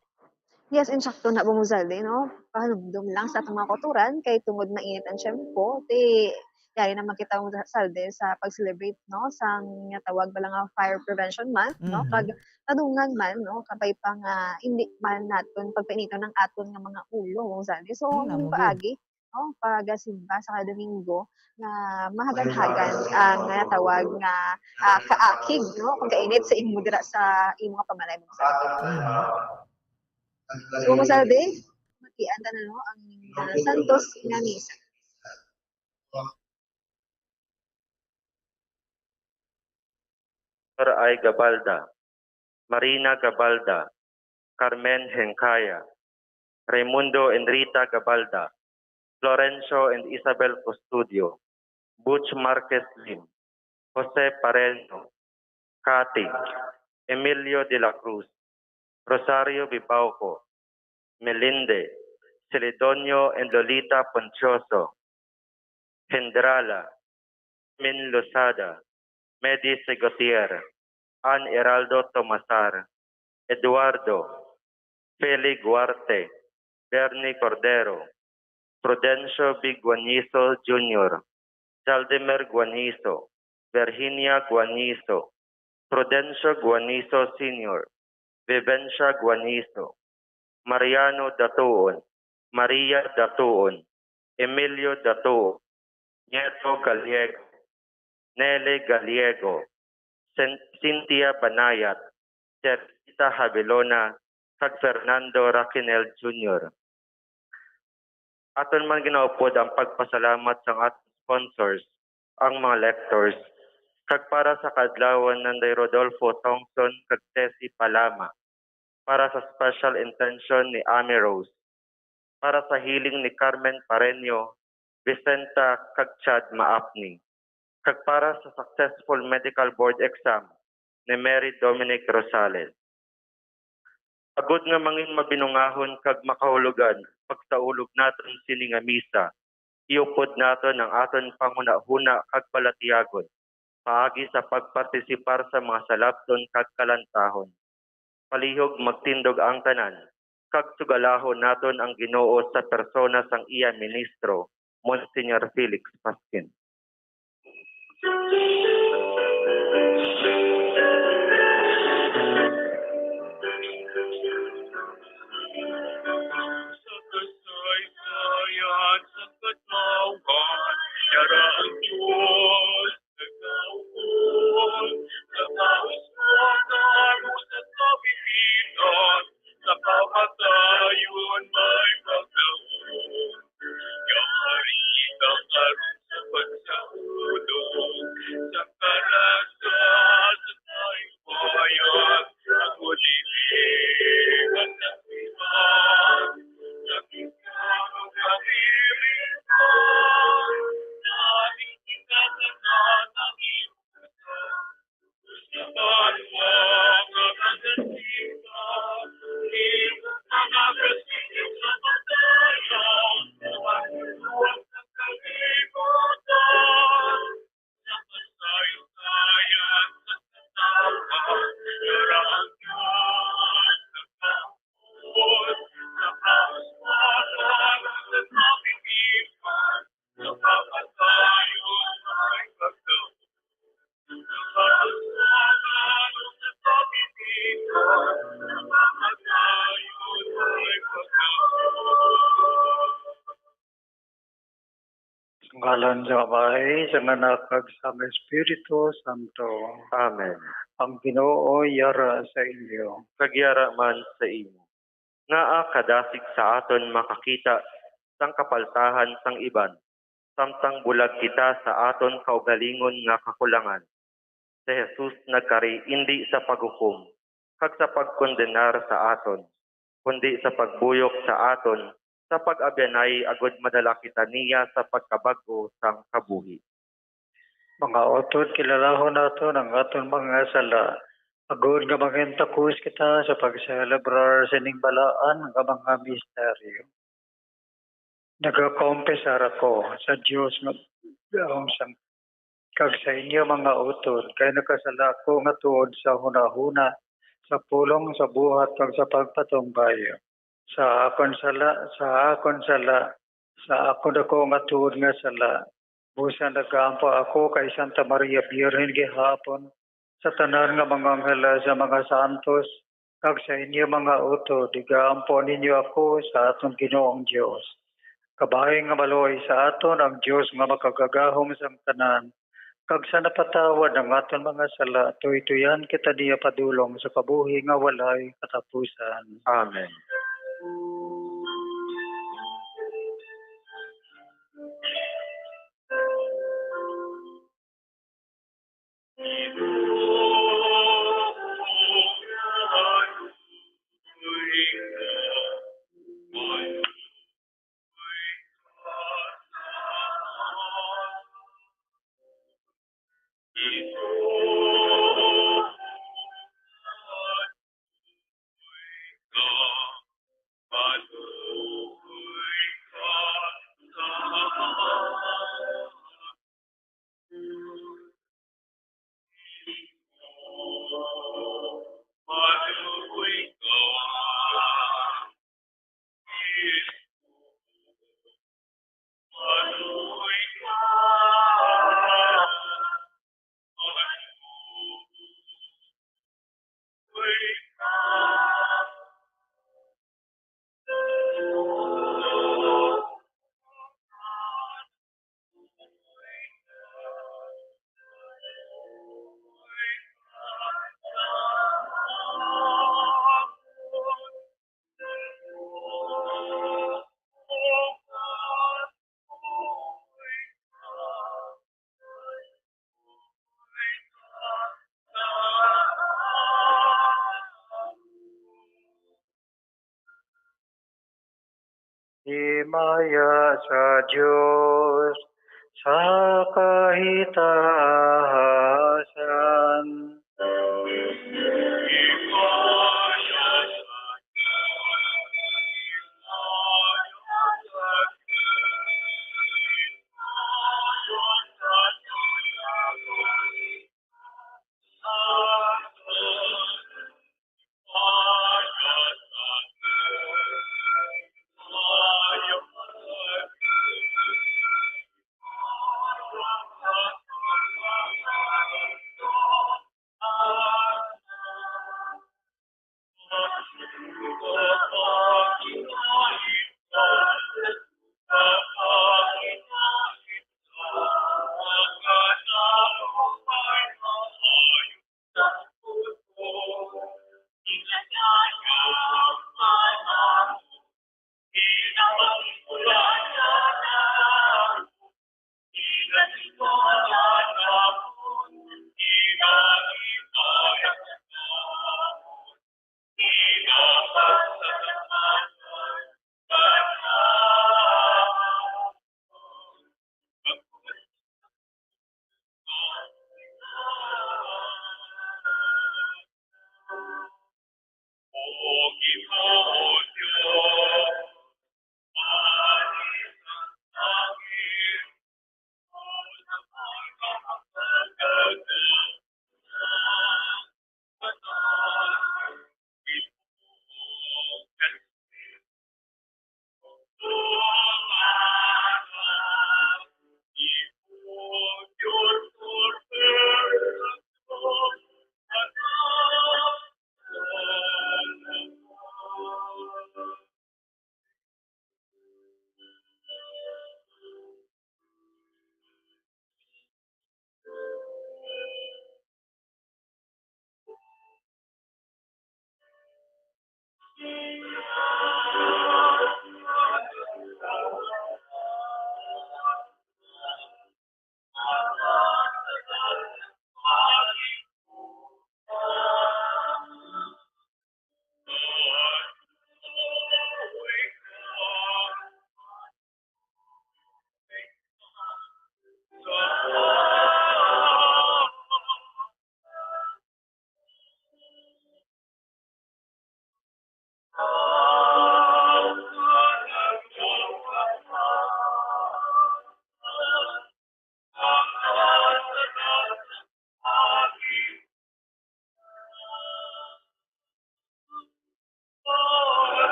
Yes, insakto na, Bombo Zalde, no? Pahalumdom lang sa atong mga kauturan, kay tungod mainit ang tiyempo, ti, yari naman kita, Bombo Zalde, sa pag-celebrate, no, sang nga tawag bala nga Fire Prevention Month, no? Mhm. Kag nadunggan man, no, kabay pa nga hindi man naton pagpainiton ang aton nga mga ulo, Bombo Zalde. So, Hmm, ang amo gid. Paagi, no, pagasimba sa kada Domingo nga mahagad-hagan ang, ah, tawag nga, ah, kaakig, no, pagkainit sa imo dira sa imo nga pamaray, Bombo Zalde. Mhm. So, Bombo Zalde, batian ta na, no, ang, ah, Santos nga Misa. Sir I. Gabalda, Marina Gabalda, Carmen Hencaya, Raimundo and Rita Gabalda, Florencio and Isabel Custodio, Butch Marquez Lim, Jose Pareno, Cathy, Emilio de la Cruz, Rosario Bibauco, Melinde, Celedonio and Lolita Poncioso, Hendrala, Min Lozada, Medi Segotier, Ann Heraldo Tomasar, Eduardo, Feli Guarte, Bernie Cordero, Prudencio B. Guanizo Junior, Zaldimer Guanizo, Virginia Guanizo, Prudencio Guanizo Senior, Vivencia Guanizo, Mariano Datuon, Maria Datuon, Emilio Datuon, Nieto Gallego, Nele Gallego, Cyn-, Cynthia Banayat, Teresita Havilona, kag Fernando Raquinel Junior. Aton man ginaupod ang pagpasalamat sang aton sponsors, ang mga lectors, kag para sa kaadlawan Nanday Rodolfo Tongson kag Tessie Palama, para sa special intention ni Amy Rose, para sa healing ni Carmen Pareño, Vicenta kag Chad Maapni, kag para sa successful medical board exam ni Mary Dominic Rosales. Agod nga mangin mabinungahon kag makahulugan pagsaulog naton sini nga misa, iupod naton ang aton panghunahuna kag palatyagon paagi sa pagpartisipar sa mga salabton kag kalantahon. Palihog magtindog ang tanan, kag sugalahon naton ang Ginoo sa persona sang iya ministro, Monsignor Felix Pasquin. Sa kasaysayan sa katawhan, yara ang Dios nagauhon, sa kauswanan, sa kabihitan, sa kamatayon may paglaom. Yari ka karon sa pagsaulog, sa karasa, sa kalipayan, sa buliling, at sa timan, sa misamo kabilin, sa ating kinatanan, ang Sa ngalan sa Amay, sa Anak, kag sa Espiritu Santo. Amen. Ang Ginoo yara sa inyo. Kag yara man sa imo. Ngaa kadasig sa aton makakita sang kapaltahan sang iban, samtang bulag kita sa aton kaugalingon nga kakulangan. Si Jesus nagkari indi sa paghukom kag sa pagkondenar sa aton, kundi sa pagbuyok sa aton sa pag-abyanay, agud madala kita niya sa pagkabag-o sang kabuhi. Mga utod, kilalahon naton ang aton mga sala, agud nga mangin takos kita sa pagselebrar sining balaan nga mga misteryo. Nagakompisar ako sa Dios nga daong sang, kag sa inyo, mga utod, kay nakasala ako nga tuod sa hunahuna, sa pulong, sa buhat, kag sa pagpatumbay. Sa akon sala, sa akon sala, sa akon ako nga tuod nga sala. Busa nagaampo ako kay Santa Maria Birhen gihapon, sa tanan nga mga anghel, sa mga santos, kag sa inyo, mga utod, igaampo ninyo ako sa aton Ginoong Dios. Kabay nga maluoy sa aton ang Dios nga makagagahom sang tanan, kag sa napatawad ang aton mga sala, tuytuyan kita niya padulong sa kabuhi nga walay katapusan. Amen. Maya sa Dios sa kahitaasan.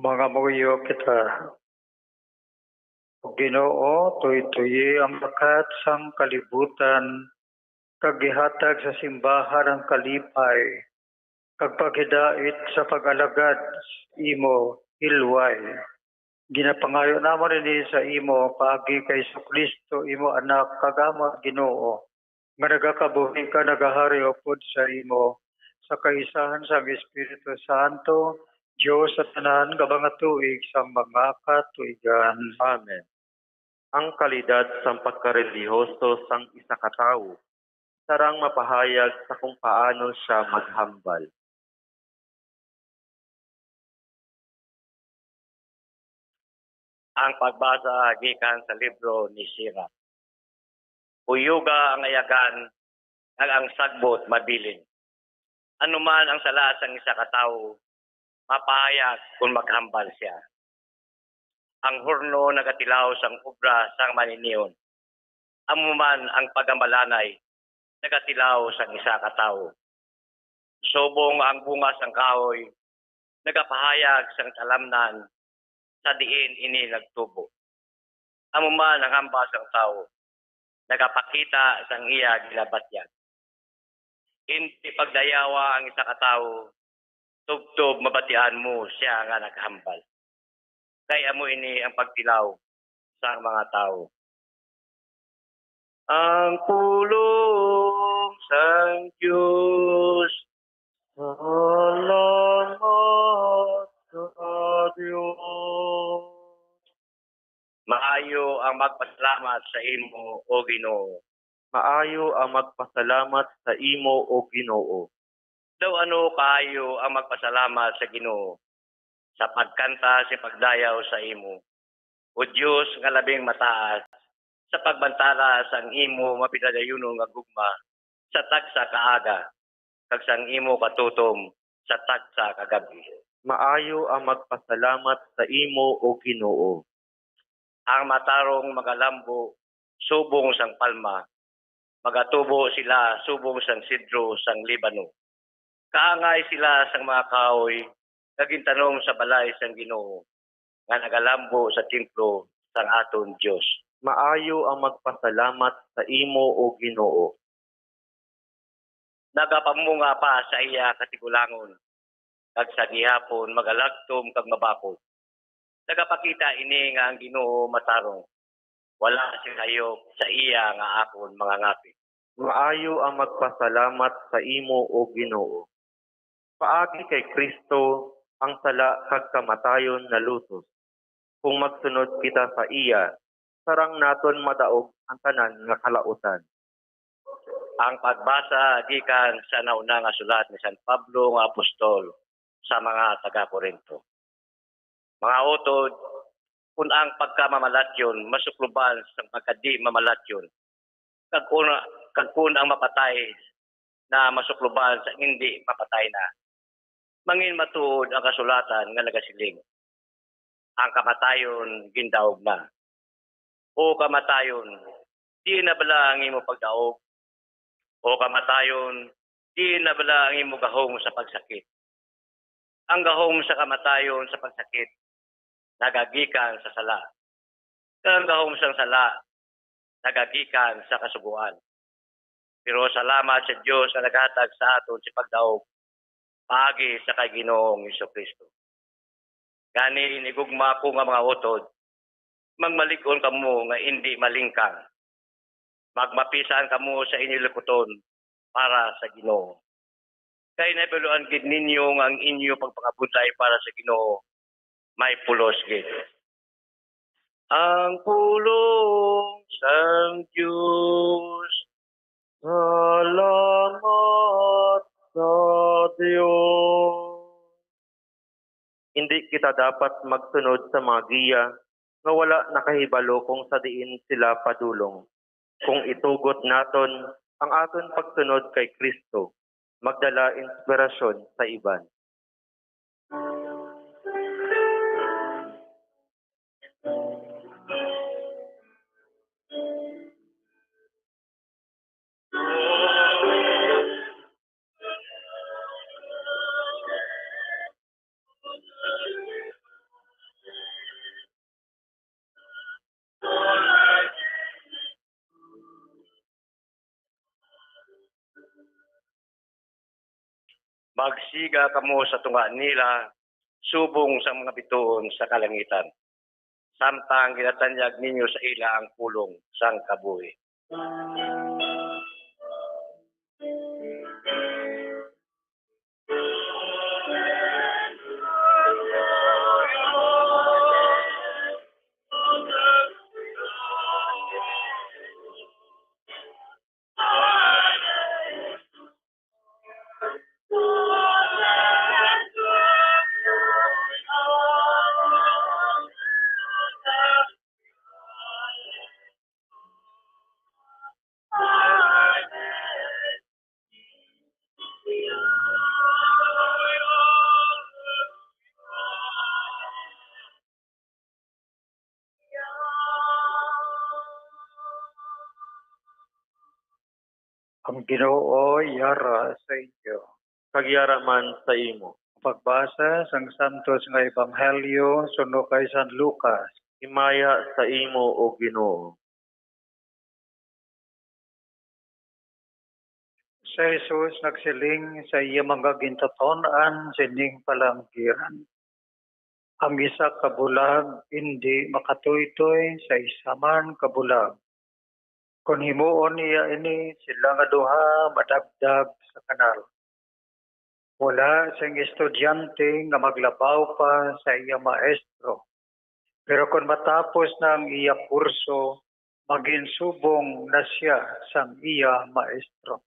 Mangamuyo kita. O Ginoo, tuytoyi ang bakat sang kalibutan, kag gihatag sa simbahan ang kalipay, kag paghidait sa pag-alagad sa imo hilway. Ginapangayo namon ini sa imo paagi kay Jesu-Cristo, imo Anak, kag amon Ginoo, nga nagakabuhi kag nagahari upod sa imo, sa kaisahan sang Espiritu Santo, Dios sa tanan nga mga tuig sang mga katuigan. Amen. Ang kalidad sang pagkarelihiyoso sang isa ka tawo sarang mapahayag sa kung paano sia maghambal. Ang pagbasa gikan sa libro ni Sirach. Kuyuga ang ayagan, kag ang sagbot mabilin. Ano man ang sala sang isa ka tawo, mapahayag kon maghambal sia. Ang horno nagatilaw sang obra sang maniniyon, amo man ang paghambalanay nagatilaw sang isa ka tawo. Subong ang bunga sang kahoy nagapahayag sang talamnan sa diin ini nagtubo. Amo man ang hambal sang tawo nagapakita sang iya ginabatyag. Indi pagdayawa ang isa ka tawo, tubtob mabatian mo sia nga naghambal. Kay amo ini ang pagtilaw sang mga tawo. Ang pulong sang Dios. Salamat sa Dios. Maayo ang magpasalamat sa imo, O Ginoo. Maayo ang magpasalamat sa imo, O Ginoo. Daw ano kaayo ang magpasalamat sa Ginoo, sa pagkanta sing pagdayaw sa imo, O Dios nga labing mataas, sa pagbantala sang imo mapidadayunon nga gugma sa tagsa ka aga, kag sang imo katutom sa tagsa ka gab-i. Maayo ang magpasalamat sa imo, O Ginoo. Ang matarong magalambo subong sang palma, magatubo sila subong sang sidro sang Libano. Kaangay sila sang mga kahoy nga gintanom sa balay sang Ginoo, nga nagalambo sa templo sang aton Dios. Maayo ang magpasalamat sa imo, O Ginoo. Nagapamunga pa sa iya katigulangon, kag sa gihapon magalagtom kag mabakod. Nagapakita ini nga ang Ginoo matarong. Wala sing hayop sa iya nga akon mangangapit. Maayo ang magpasalamat sa imo, O Ginoo. Paagi kay Cristo, ang sala kag kamatayon nalutos. Kung magsunod kita sa iya, sarang naton madaog ang tanan nga kalautan. Ang pagbasa gikan sa nauna nga sulat ni San Pablo nga apostol sa mga taga-Corinto. Mga utod, kun ang pagkamamalatyon masukloban sang pagkadi-mamalatyon, kag kun, kag kun ang mapatay na masukloban sang indi mapatay na, manginmatuod ang kasulatan nga nagasiling, "Ang kamatayon gindaog na." O kamatayon, diin na bala ang imo pagdaog? O kamatayon, diin na bala ang imo gahom sa pagsakit? Ang gahom sa kamatayon sa pagsakit nagagikan sa sala, kag ang gahom sang sala nagagikan sa Kasugoan. Pero salamat sa Dios nga naghatag sa aton sing pagdaog paagi sa kay Ginoong Jesu-Cristo. Gani, hinigugma ko nga mga utod, magmalig-on kamo nga indi malingkang. Magmapisan kamo sa inyo likuton para sa Ginoo. Kay nahibaluan gid ninyo nga ang inyo pagpangabudlay para sa Ginoo may pulos gid. Ang pulong sang Dios. Salamat sa Dios. Indi kita dapat magsunod sa mga giya nga wala nakahibalo kung sa diin sila padulong. Kung itugot naton ang aton pagsunod kay Cristo, magdala inspirasyon sa iban. Magsiga kamo sa tunga nila subong sang mga bituon sa kalangitan, samtang ginatanyag ninyo sa ila ang pulong sang kabuhi. Ang Ginoo yara sa inyo. Kag yara man sa imo. Pagbasa sang Santos nga Ebanghelyo suno kay San Lucas. Himaya sa imo, O Ginoo. Si Jesus nagsiling sa iya mga gintuton-an sining palanggiran, "Ang isa ka bulag indi makatuytoy sa isa man ka bulag. Kon himuon niya ini, sila nga duha madagdag sa kanal. Wala sing estudyante nga maglabaw pa sa iya maestro. Pero kon matapos na ang iya kurso, maginsubong na sia sang iya maestro.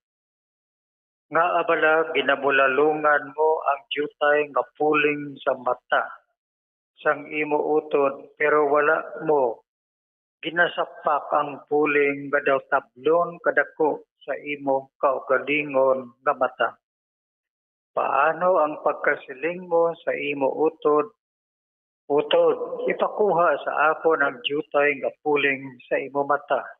Ngaa bala ginabulalungan mo ang diutay nga puling sa mata sang imo utod, pero wala mo ginasapak ang puling nga daw tablon kadako sa imo kaugalingon nga mata? Paano ang pagkasiling mo sa imo utod, 'Utod, ipakuha sa akon ang diutay nga puling sa imo mata'?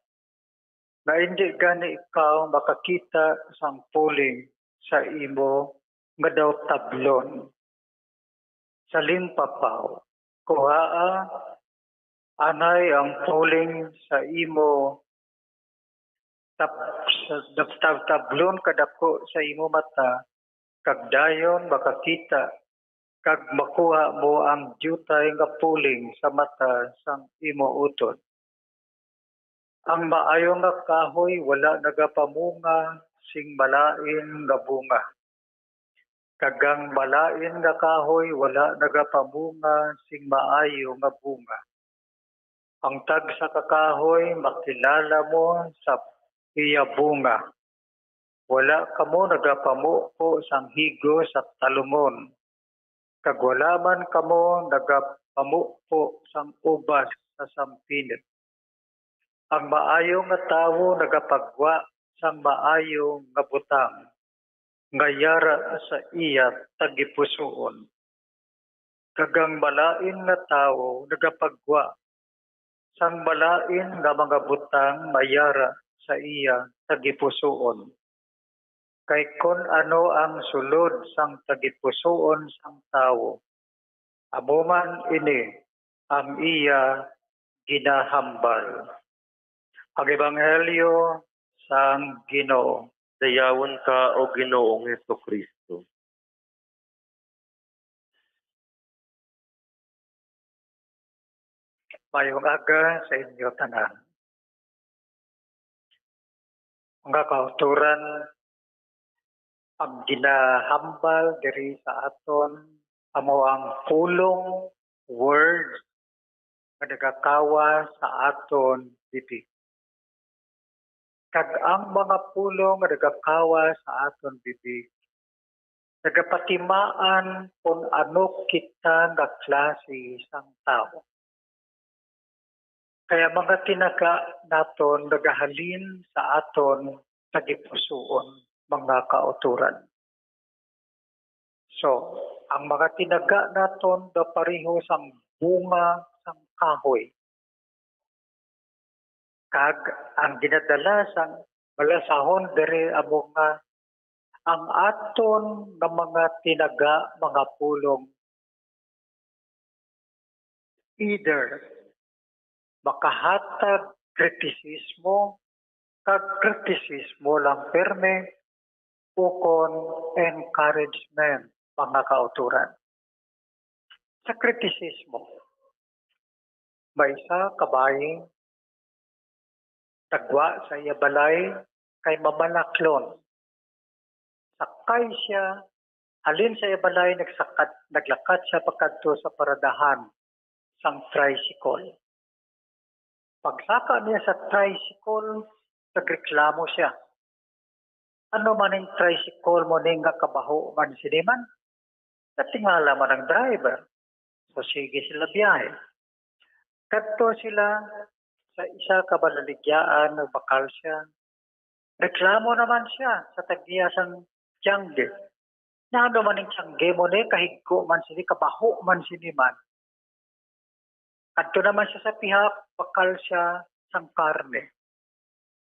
Nga indi gani ikaw makakita sang puling sa imo nga daw tablon. Sa limpapaw, kuhaa anay ang puling sa imo tab-, sa tab-, tab-, tablon kadako sa imo mata, kag dayon makakita kag makuha mo ang diutay nga puling sa mata sang imo utod. Ang maayo nga kahoy wala nagapamunga sing malain nga bunga, kag ang malain nga kahoy wala nagapamunga sing maayo nga bunga. Ang tagsa ka kahoy makilala mo sa iya bunga. Wala kamo nagapamuko sang higos sa talumon, kag wala man kamo nagapamuko sang ubas sa sampinit. Ang maayo nga tawo nagapagwa sang maayo nga butang nga yara sa iya tagipusoon, kag ang malain nga tawo nagapagwa sang malain nga mga butang nga yara sa iya tagipusoon. Kay kon ano ang sulod sang tagipusoon sang tawo, amo man ini ang iya ginahambal. Ang Ebanghelyo sang Ginoo. Dayawon ka, O Ginoong Jesu-Cristo. Mayong aga sa inyo tanan. Mga kauturan, ang ginahambal diri sa aton amo ang pulong, words, nga nagakawa sa aton bibig. Kag ang mga pulong nga nagakawa sa aton bibig nagapatimaan kon ano kita nga klase sang tawo. Kay ang mga tinaga naton nagahalin sa aton tagipusoon, mga kauturan. So, ang mga tinaga naton gapareho sang bunga sang kahoy. Kag ang ginadala sang balasahon diri amo nga ang aton nga mga tinaga, mga pulong, either makahatag kritisismo, kag kritisismo lang pirme, ukon encouragement, mga kauturan. Sa kritisismo, may isa ka bayi, nagwa sa iya balay kay mamalaklon. Sakay siya, halin sa iya balay, nagsakat, naglakat siya pakadto sa paradahan sang tricycle. Pagsaka niya sa tricycle, nagreklamo siya. "Ano man ning tricycle mo ni nga kabaho man sini man?" Natingala man ang driver. So, sige sila biyahe. Kadto sila sa isa ka balaligyaan, nagbakal siya. Reklamo naman siya sa tag-iya sang tiyangge. "Nano man ning tiyangge mo ni, kahigko man sini, kabaho man sini man." Kadto naman siya sa pihak, bakal siya sang karne.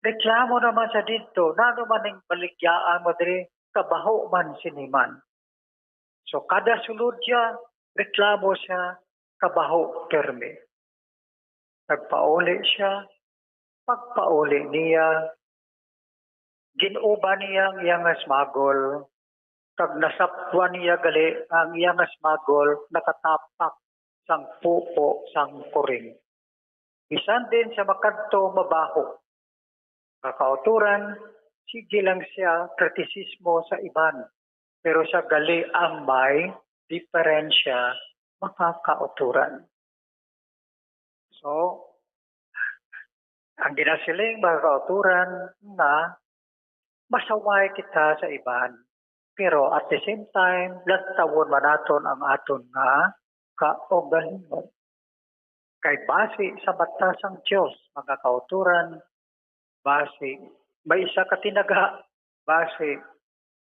Reklamo naman siya didto, "Nano man ning baligyaan mo diri, kabaho man sini man." So, kada sulod siya, reklamo siya, kabaho pirmi. Nagpauli siya, pagpauli niya, gin-uban niya ang iya nga smagol, kag nasapwan niya gali ang iya nga smagol nakatapak sang pupo sang kuring. Bisan din siya makadto, mabaho. Nga kauturan, sige lang siya kritisismo sa iban, pero siya gali ang may diperensya, mga kauturan. So, ang ginasiling, mga kauturan, nga masaway kita sa iban, pero at the same time, lantawon man naton ang aton nga kaugalingon. Kay basi sa mata sang Dios, mga kauturan, basi may isa ka tinaga, basi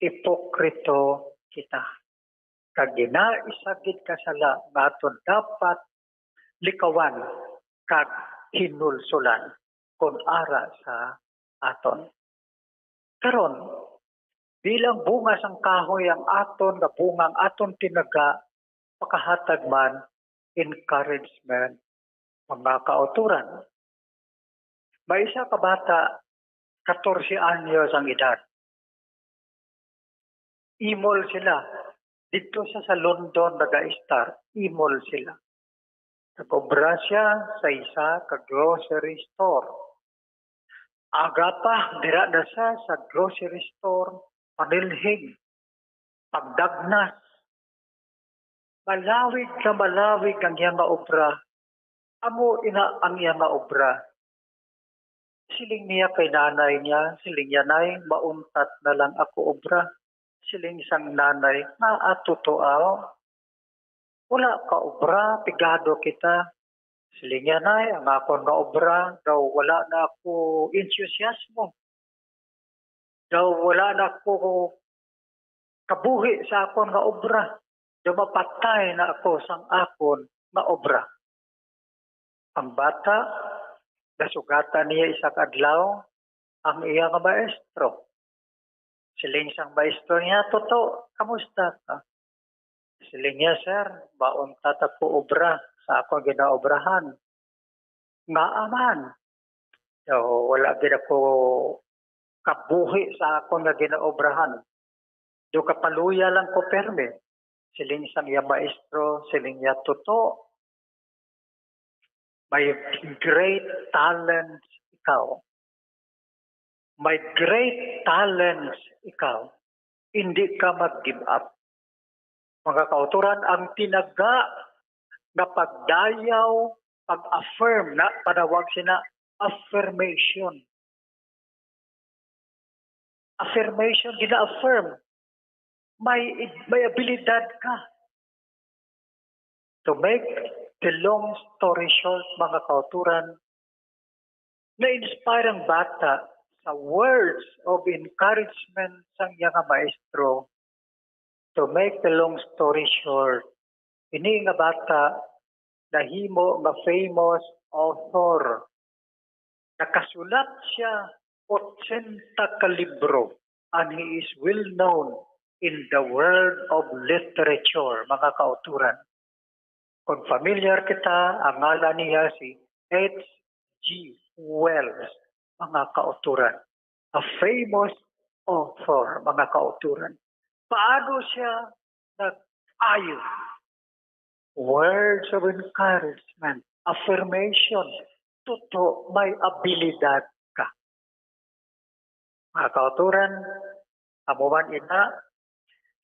ipokrito kita. Kag ina isa gid ka sala nga aton dapat likawan kag hinulsolan kon ara sa aton. Karon, bilang bunga sang kahoy ang aton nga bunga, ang aton tinaga, makahatag man encouragement, mga kauturan. May isa ka bata, katorse anyos ang edad. Imol sila. Didto sa, sa London, nag-a-start. Imol sila. Nag-obra siya sa isa ka grocery store. Aga pa, dira na siya sa grocery store, panilhig, pagdagnas. Malawig na malawig ang iya nga obra. Amo ina ang iya nga obra. Siling niya kay nanay niya, siling niya, "Nay, mauntat na lang ako obra." Siling sang nanay, "Ngaa, tutoa? Wala ka obra, pigado kita." Siling niya, "Nay, ang akon nga obra daw wala na ako entusiasmo. Daw wala na ako kabuhi sa akon nga obra. Daw mapatay na ako sang akon nga obra." Ang bata, nasugatan niya isa ka adlaw ang iya nga maestro. Siling sang maestro niya, "Toto, kamusta ka?" Siling niya, "Sir, mauntat ako obra sa akon ginaobrahan." "Ngaa man?" "Daw wala gid ako kabuhi sa akon nga ginaobrahan. Daw kapaluya lang ko pirmi." Siling sang iya maestro, siling niya, "Toto, may great talents ikaw. May great talents ikaw. Hindi ka mag-give up." Mga kauturan, ang tinaga nga pagdayaw, pag-affirm, na panawag sina affirmation. Affirmation, gina-affirm. May, may abilidad ka. To make the long story short, mga kauturan, na-inspire ang bata sa words of encouragement sang iya nga maestro. To make the long story short, ini nga bata nahimo nga famous author. Nakasulat siya ochenta ka libro, and he is well known in the world of literature, mga kauturan. Kung familiar kita, ang ngalan niya si H G Wells, mga kauturan. A famous author, mga kauturan. Paano siya nag-ayo? Words of encouragement, affirmation. Tuto, may abilidad ka. Mga kauturan, amo man ina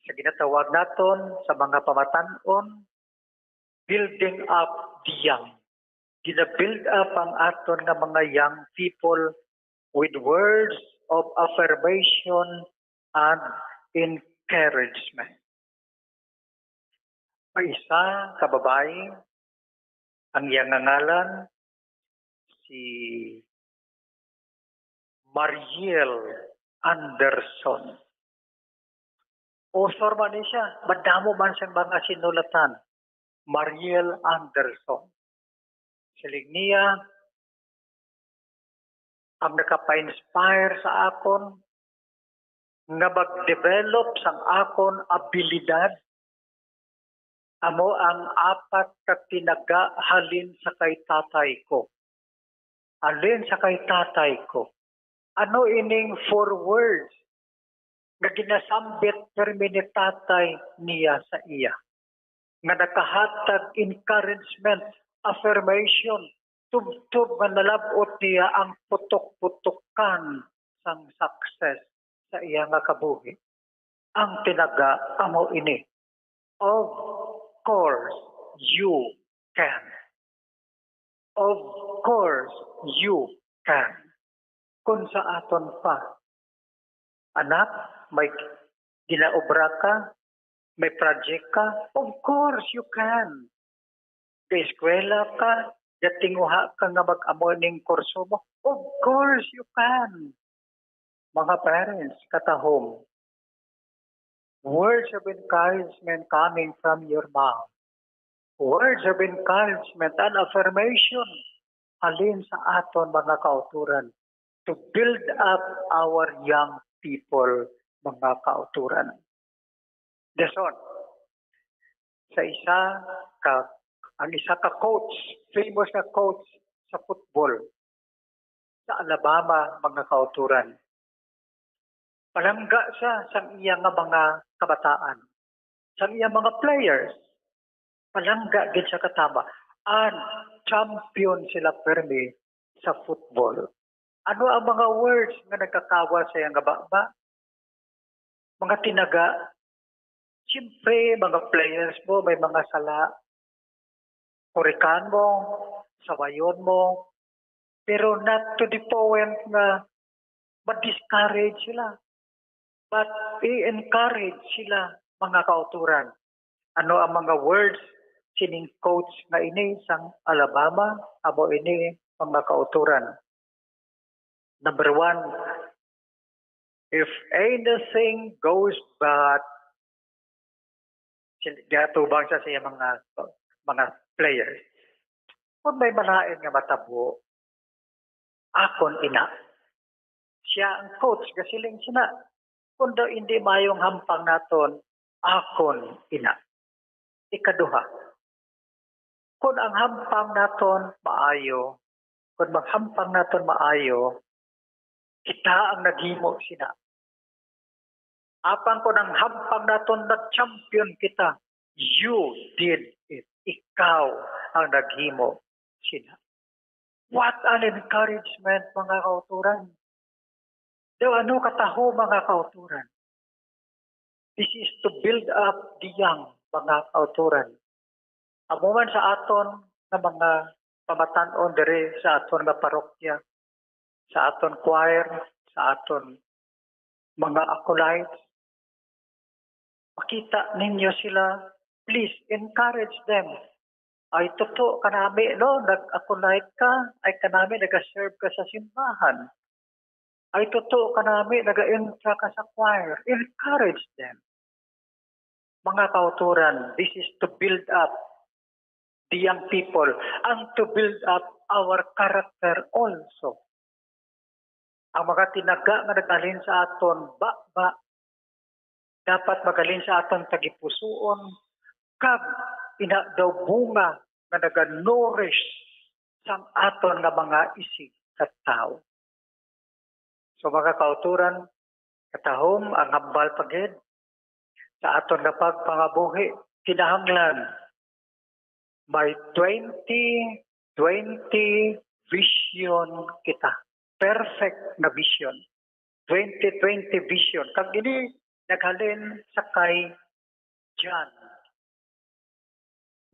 sa ginatawag naton sa mga pamatan-on, building up the young. Gina-build up ang aton nga mga young people with words of affirmation and encouragement. May isa ka babayi, ang iya nga ngalan si Mariel Anderson. Author man ni siya, madamo man siyang mga sinulatan. Mariel Anderson. Siling niya, ang nakapa-inspire sa akon nga mag-develop sang akon abilidad amo ang apat ka tinaga halin sa kay tatay ko. Halin sa kay tatay ko. Ano ining four words nga ginasambit pirmi ni tatay niya sa iya, nga nakahatag encouragement, affirmation, tubtob nga nalab-ot niya ang putok-putokan sang success sa iya nga kabuhi? Ang tinaga amo ini, "Of course you can." Of course you can. Kung sa aton pa, anak, may ginaobra ka, may project ka, of course you can. Ga-eskwela ka, gatinguha ka nga mag-amo ning kurso mo, of course you can. Mga parents, katahom, words of encouragement coming from your mouth. Words of encouragement and affirmation halin sa aton mga kauturan to build up our young people, mga kauturan. Dason, sa isa ka, ang isa ka coach, famous nga coach sa football sa Alabama, mga kauturan. Palangga siya sang iya nga mga kabataan, sang iya mga players. Palangga gid siya katama. And champion sila pirmi sa football. Ano ang mga words nga nagkakawa sa iya nga baba? Mga tinaga, siyempre, mga players mo, may mga sala. Kurikan mo, sawayon mo, pero not to the point nga ma-discourage sila, but i-encourage sila, mga kauturan. Ano ang mga words sining coach nga ini sang Alabama? Amo ini, mga kauturan. Number one, if anything goes bad, sin-, ginatubang siya sa iya mga, mga players. Kung may malain nga matabo, akon ina. Siya ang coach, gasiling siya na, kung daw hindi maayong hampang naton, akon ina. Ikaduha, kung ang hampang naton maayo, kung maghampang naton maayo, kita ang naghimo sina. Apang kung ang hampang naton nag-champion kita, you did it. Ikaw ang naghimo sina. What an encouragement, mga kauturan. Daw ano kataho, mga kauturan? This is to build up the young, mga kauturan. Amo man sa aton nga mga pamatan-on diri sa aton nga parokya, sa aton choir, sa aton mga acolytes, makita ninyo sila, please encourage them. Ay, tuto kanami, no? Nag-acolyte ka, ay kanami, nag-serve ka sa simbahan. Ay, tuto kanami, nag-entra ka sa choir. Encourage them. Mga kauturan, this is to build up the young people and to build up our character also. Ang mga tinaga nga naghalin sa aton baba, dapat maghalin sa aton tagipusoon, kag ina daw bunga nga naga-nourish sang aton nga mga isig kag tawo. So, mga kauturan, Katahom ang hambal pa gid sa aton nga pagpangabuhi, kinahanglan may twenty twenty vision kita. Perfect na vision. Twenty twenty vision. Kag ini naghalin sa kay John.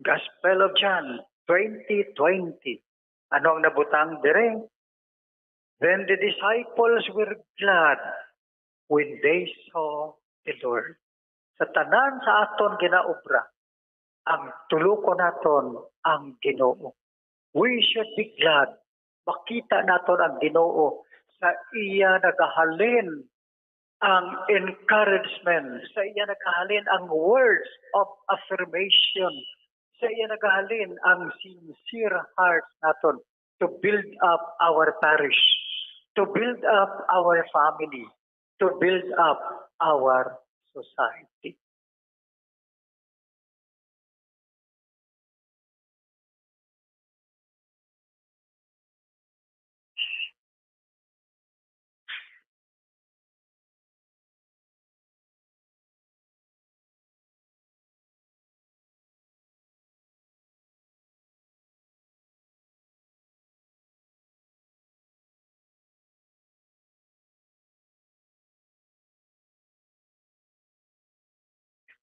Gospel of John twenty twenty. Ano ang nabutang dire? Then the disciples were glad when they saw the Lord. Sa tanan sa aton ginaobra, ang tulukon naton ang Ginoo. We should be glad. Makita naton ang Ginoo sa iya nagahalin ang encouragement, sa iya nagahalin ang words of affirmation, sa iya nagahalin ang sincere hearts naton to build up our parish, to build up our family, to build up our society.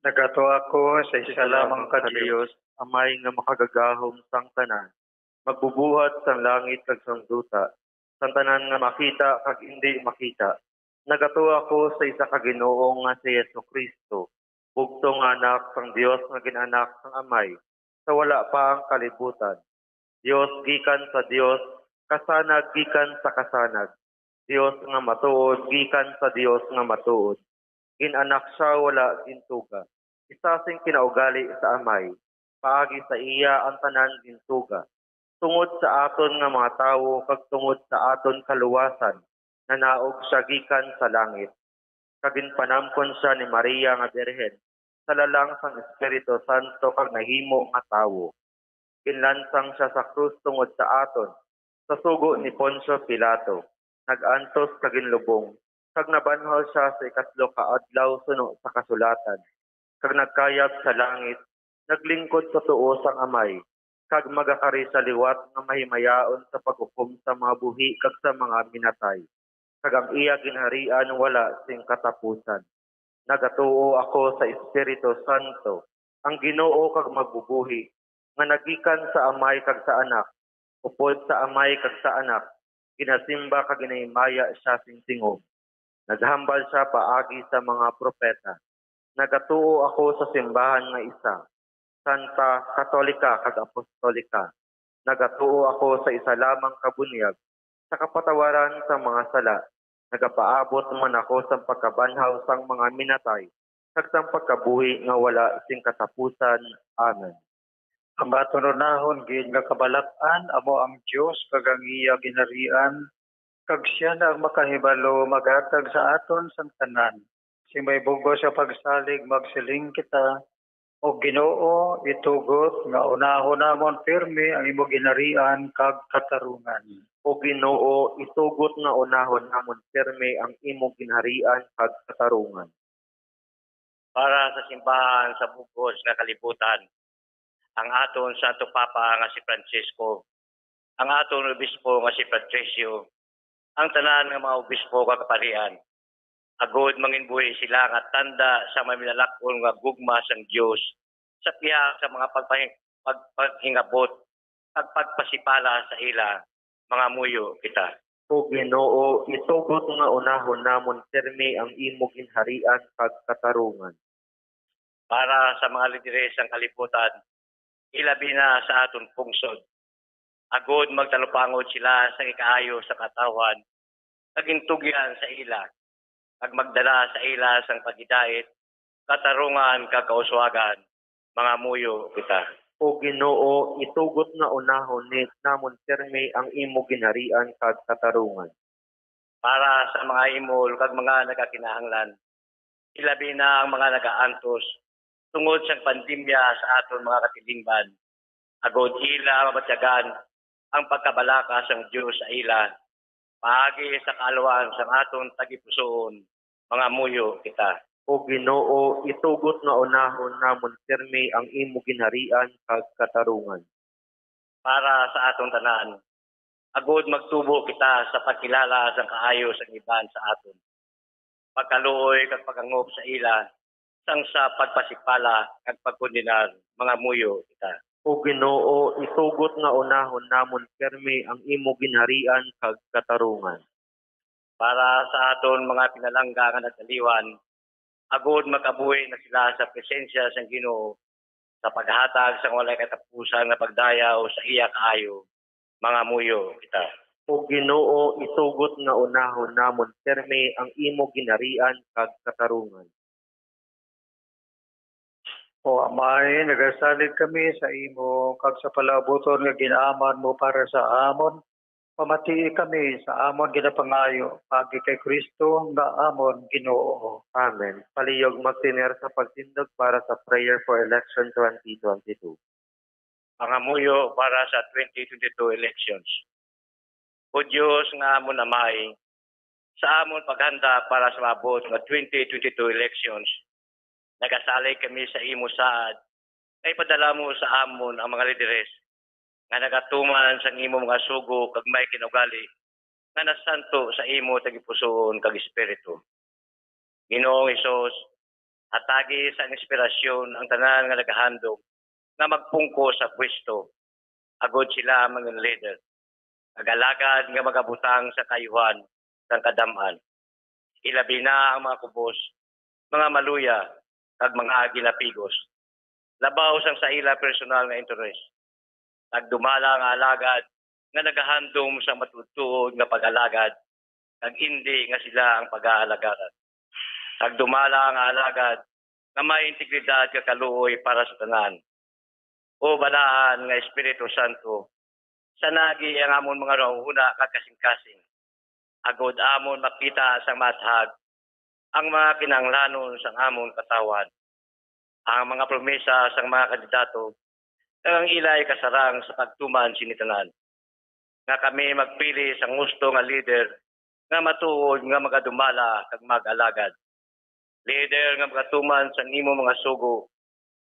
Nagato ako sa isa lamang ka Dios, Amay nga makagagahom sang tanan, magbubuhat sang langit kag sang duta, sang tanan nga makita kag indi makita. Nagato ako sa isa ka Ginoo nga si Jesu-Cristo, bugtong nga Anak sang Dios nga gin-anak sang Amay sa wala pa ang kalibutan. Dios gikan sa Dios, kasanag gikan sa kasanag, Dios nga matuod gikan sa Dios nga matuod. Gin-anak sia, wala gintuga. Isa sing kinaugali sa Amay, paagi sa iya ang tanan gintuga. Tungod sa aton nga mga tawo kag tungod sa aton kaluwasan, nanaog sia gikan sa langit, kag ginpanamkon sia ni Maria nga Birhen, sa lalang sang Espiritu Santo, kag nahimo nga tawo. Ginlansang sia sa krus tungod sa aton, sa sugo ni Poncio Pilato, nag-antos kag ginlubong, kag nabanhaw sia sa ikatlo ka adlaw suno sa kasulatan, kag nagkayab sa langit, naglingkod sa tuo sang Amay, kag magakari sa liwat nga mahimayaon sa paghukom sa mga buhi kag sa mga minatay, kag ang iya ginharian wala sing katapusan. Nagatuo ako sa Espiritu Santo, ang Ginoo kag magbubuhi, nga nagikan sa Amay kag sa Anak, upod sa Amay kag sa Anak, ginasimba kag ginahimaya sia sing tingog. Naghambal sia paagi sa mga propeta. Nagatuo ako sa simbahan nga isa, santa, katolika, kag apostolika. Nagatuo ako sa isa lamang ka bunyag, sa kapatawaran sang mga sala. Nagapaabot man ako sang pagkabanhaw sang mga minatay, kag sang pagkabuhi nga wala sing katapusan. Amen. Ang aton unahon gid nga kabalak-an amo ang Dios kag ang iya ginharian, kag sia na ang makahibalo maghatag sa aton sang tanan. Sing may bug-os nga pagsalig magsiling kita, O Ginoo, itugot nga unahon namon pirme ang imo ginharian kag katarungan. O Ginoo, itugot nga unahon namon pirme ang imo ginharian kag katarungan. Para sa simbahan sa bug-os nga kalibutan, ang aton Santo Papa nga si Francisco, ang aton obispo nga si Patricio, ang tanan nga mga obispo kag kaparian, agod manginbuhi sila nga tanda sa maminalak-on nga gugma sang Dios sa pihak sa mga pagpahi-, pagpaghingabot kag pagpasipala sa ila mangamuyo kita. O Ginoo, itugot nga unahon namon pirme ang imo ginharian kag katarungan. Para sa mga lideres sang kalibutan, ilabi na sa aton pungsod, agod magtalupangod sila sa ikaayo sa katawhan, kag intugyan sa ila, kag magdala sa ila sang paghidait, katarungan, kag kauswagan, mangamuyo kita. O Ginoo, itugot nga unahon ni namon pirme ang imo ginharian kag katarungan. Para sa mga imol kag mga nagakinahanglan, ilabi na ang mga nagaantos tungod sang pandemya sa aton mga katilingban, agod ila mabatyagan ang pagkabalaka sang Dios sa ila, paagi sa kaalwan sang aton tagipusoon, mangamuyo kita. O Ginoo, itugot nga unahon namon pirme ang imo ginharian kag katarungan. Para sa aton tanan, agud magtubo kita sa pagkilala sang kaayo sang iban sa aton, pagkaluoy kag pag-angop sa ila, sang sa pagpasipala kag pagkondenar, mangamuyo kita. O Ginoo, itugot nga unahon namon pirme ang imo ginharian kag katarungan. Para sa aton mga pinalangga nga nagdaliwan, agud makabuhi na sila sa presensya sang Ginoo, sa paghatag sang walay katapusan nga pagdayaw sa iya kaayo, mangamuyo kita. O Ginoo, itugot nga unahon namon pirme ang imo ginharian kag katarungan. O Amay, nagasalig kami sa imo kag sa palaabuton nga gin-amar mo para sa amon. Pamatii kami sa amon ginapangayo paagi kay Cristo nga amon Ginoo. Amen. Palihog magtener sa pagtindog para sa Prayer for Election twenty twenty-two. Pangamuyo para sa twenty twenty-two elections. O Dios nga amon Amay, sa amon paghanda para sa maabot nga twenty twenty-two elections, nagasalig kami sa imo saad nga ipadala mo sa amon ang mga lideres nga nagatuman sang imo mga sugo kag may kinaugali nga nasanto sa imo tagipusoon kag espiritu. Ginoong Hesus, hatagi sang inspirasyon ang tanan nga nagahandom nga magpungko sa pwesto, agod sila ang mga leader, kag alagad nga magabutang sa kaayuhan sang kadam-an, ilabi na ang mga kubos, mga maluya, kag mga ginapigos, labaw sang sa ila personal nga interes. Nagdumala nga alagad nga nagahandom sa matuod-tuod nga pag-alagad, kag indi nga sila ang pag-aalagaran. Nagdumala nga alagad nga may integridad kag kaluoy para sa tanan. O Balaan nga Espiritu Santo, sanagi ang amon mga hunahuna kag kasingkasing, agod amon makita sang maathag ang mga kinahanglanon sang amon katawhan, ang mga promesa sang mga kandidato, kag ang ila ikasarang sa pagtuman sini tanan, nga kami magpili sang husto nga lider nga matuod nga magadumala kag mag-alagad, lider nga magatuman sang imo mga sugo,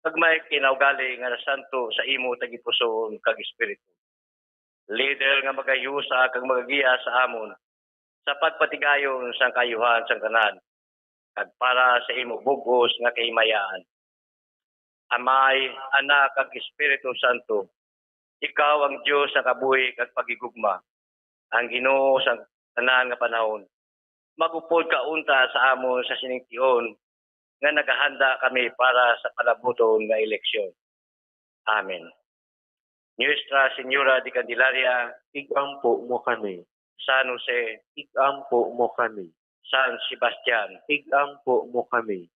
kag may kinaugali nga nasanto sa imo tagipusoon kag espiritu, lider nga magahiusa kag magagiya sa amon sa pagpatigayon sang kaayuhan sang tanan, kag para sa imo bug-os nga kahimayaan. Amay, Anak, kag Espiritu Santo, ikaw ang Dios sa kabuhi kag paghigugma, ang Ginoo sa tanan nga panahon. Mag-upod ka unta sa amon sa sining tion nga nagahanda kami para sa palabuton nga eleksyon. Amen. Nuestra Señora de Candelaria, ig-ampo mo kami. San Jose, ig-ampo mo kami. San Sebastian, ig-ampo mo kami.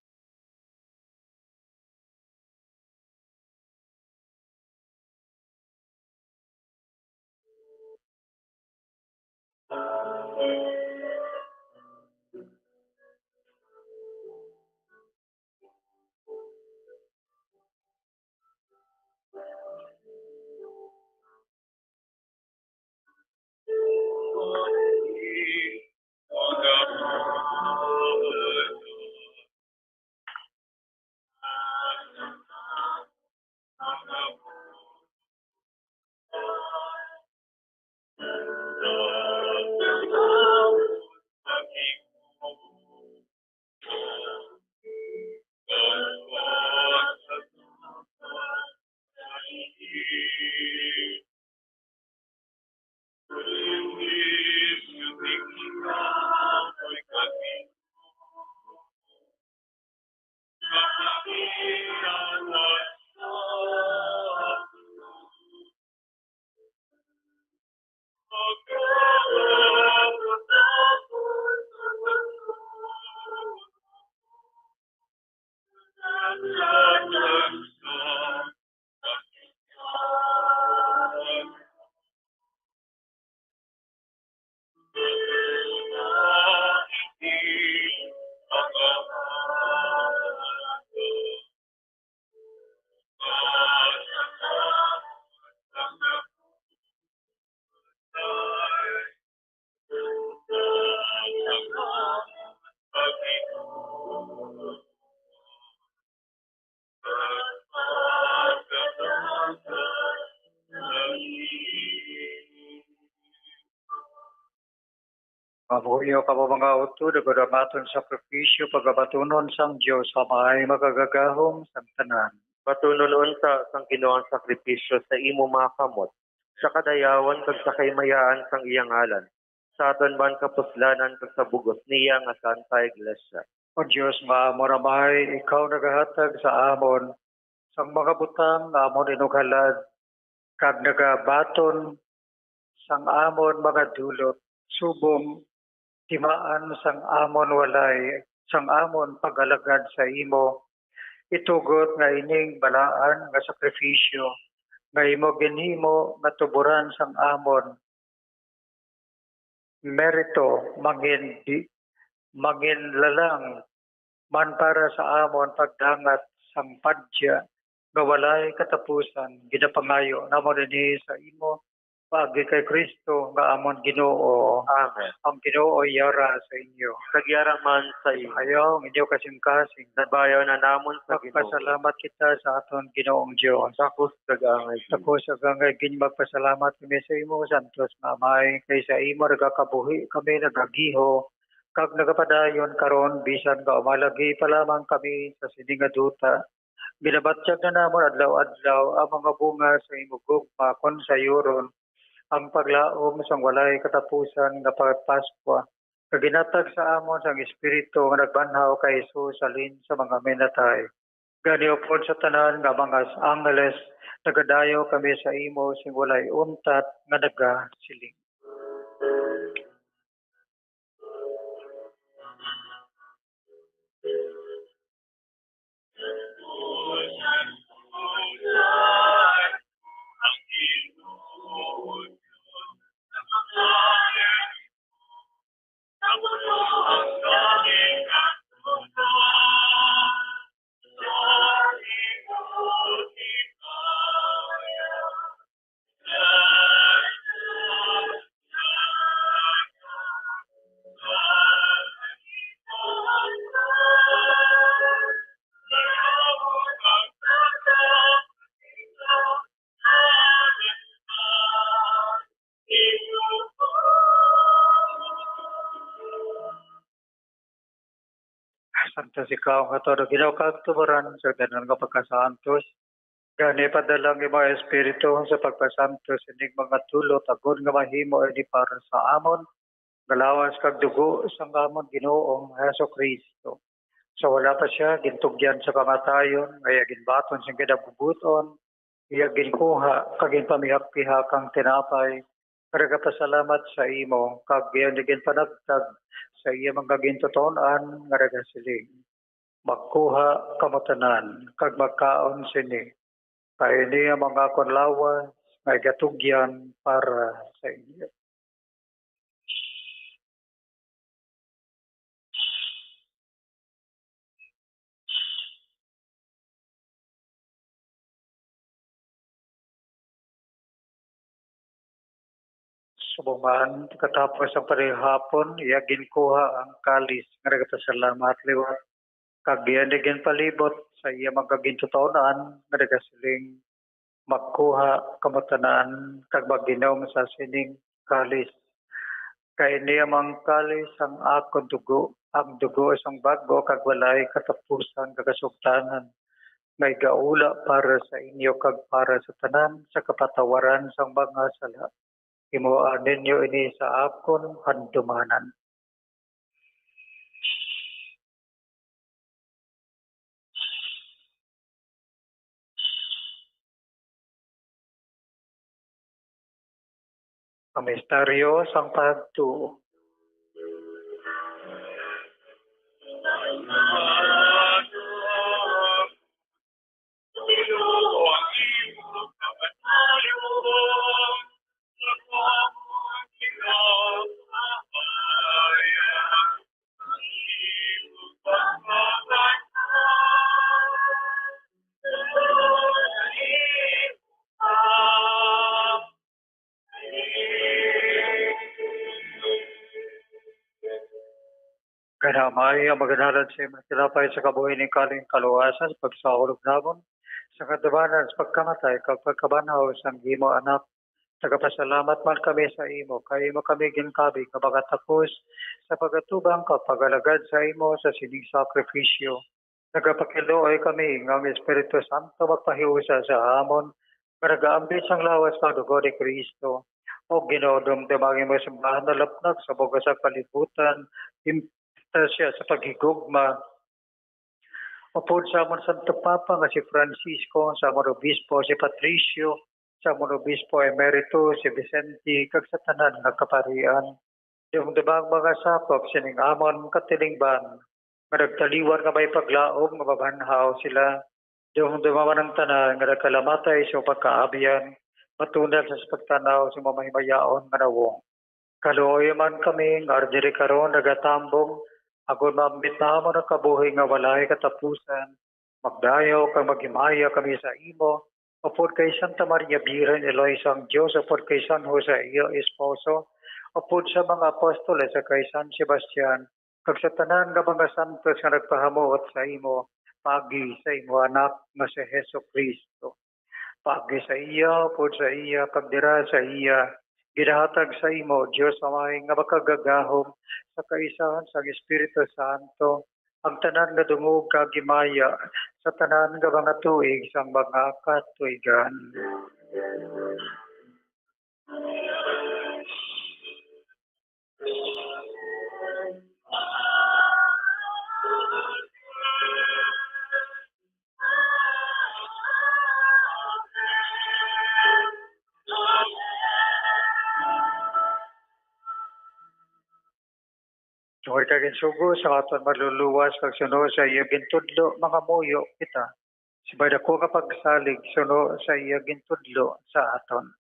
Mamuyo kamo mga utod, agod ang aton sakripisyo pagabatunon sang Dios Amay makagagahom sang tanan. Batunon unta sang Ginoo ang sakripisyo sa imo mga kamot, sa kadayawan kag sa kahimayaan sang iya ngalan, sa aton man kapuslanan kag sa bug-os niya nga Santa Iglesia. O Dios nga amon Amay, ikaw nagahatag sa amon sang mga butang nga amon inughalad, kag nagabaton sang amon mga dulot, subong timaan sang amon walay, sang amon pag-alagad sa imo. Itugot nga ining balaan nga sakrifisyo nga imo ginhimo nga tuboran sang amon merito, mangin-, di-, manginlalang man para sa amon pagdangat sang padya nga walay katapusan. Ginapangayo namon ini sa imo paagi kay Cristo nga amon Ginoo. Amen. Ang Ginoo yara sa inyo. Kag yara man sa imo. Ayaw ang inyo kasingkasing. Nabayaw na namon sa Ginoo. Magpasalamat kita sa aton Ginoong Dios. Takos kag angay. Takos kag angay gid magpasalamat kami sa imo, Santos nga Amay, kay sa imo nagakabuhi kami, nagagiho, kag nagapadayon karon, bisan nga umalagi pa lamang kami sa sini nga duta. Ginabatyag na namon adlaw-adlaw ang mga bunga sa imo gugma, kon sayuron ang paglaom sang walay katapusan nga pagpaskwa, nga ginhatag sa amon sang Espiritu nga nagbanhaw kay Jesus halin sa mga minatay. Gani, upod sa tanan nga mga angeles, nagadayaw kami sa imo sing walay untat nga nagasiling. Santos ikaw nga todo Ginoo kag tuboran sa tanan nga pagkasantos. Gani, padala ang imong Espiritu sa pagpasantos ining mga dulot, agod nga mahimo ini para sa amon nga lawas kag dugo sang amon Ginoong Jesu-Cristo. Sa wala pa sia gintugyan sa kamatayon, nga iya ginbaton sing kinabubuton, iya ginkuha kag ginpamihak-pihak ang tinapay, nagapasalamat sa imo, kag iya ginpanagtag sa iya mga gintuton-an, nga nagasiling: Magkuha kamo tanan kag magkaon sini, kay ini ang mga akon lawas nga igatugyan para sa inyo. Subong man, pagkatapos sang panihapon, iya ginkuha ang kalis nga nagapasalamat liwat, kag iya ni ginpalibot sa iya mga gintuton-an nga nagasiling: Magkuha kamo tanan kag mag-inom sa sining kalis, kay ini ang kalis sang akon dugo, ang dugo sang bag-o kag walay katapusan nga kasugtanan, nga igaula para sa inyo kag para sa tanan sa kapatawaran sang mga sala. Himoa ninyo ini sa akon handumanan. Ang misteryo sang pagtuo. Gani, Amay, ang maganhalad sa imong tinapay sa kabuhi ning kalis sang kaluwasan sa pagsaulog namon sa katubanan sa pagkamatay kag pagkabanhaw sang imo Anak, Nagapasalamat man kami sa imo kay imo kami ginkabig nga mga takos sa pagatubang kag pag-alagad sa imo sa sining sakripisyo. Nagapakiluoy kami nga ang Espiritu Santo magpahiusa sa amon nga nagaambit sang lawas kag dugo ni Cristo. O Ginoo, dumduma ang imo simbahan nalapnag sa bugas sa kalibutan, impita siya sa paghigugma. Upod sa amon Santo Papa nga si Francisco, sa amon Obispo si Patricio, sa amon Obispo Emerito si Vicente, kag sa tanan nga kaparian. Dumduma ang mga sakop sining amon katilingban, nga nagtaliwan nga may paglaom nga mabanhaw sila. Dumduma man ang tanan nga nagkalamatay sa pagkaabyan, matunal sa pagtanaw sa mamahimayaon nga nawong. Kaluoy man kami nga diri karon nagatambong, agod maambit namon ang kabuhi nga walay katapusan. Magdayaw kag maghimaya kami sa imo, upod kay Santa Maria Birhen, Iloy sang Dios, upod kay San Jose, iya esposo, upod sa mga apostoles, sa kay San Sebastian, kag sa tanan nga mga santos nga nagpahamuot sa imo, paagi sa imo Anak nga si Jesu-Cristo. Paagi sa iya, upod sa iya, kag dira sa iya, ginahatag sa imo, Dios Amay, nga makagagahom sa kaisahan sang Espiritu Santo, ang tanan nga dungog kag himaya sa tanan nga mga tuig sang mga katuigan. Tungod kay ginsugo sang aton Manluluwas kag suno sa iya gintudlo, mangamuyo kita subay daku nga pagsalig suno sa iya gintudlo sa aton.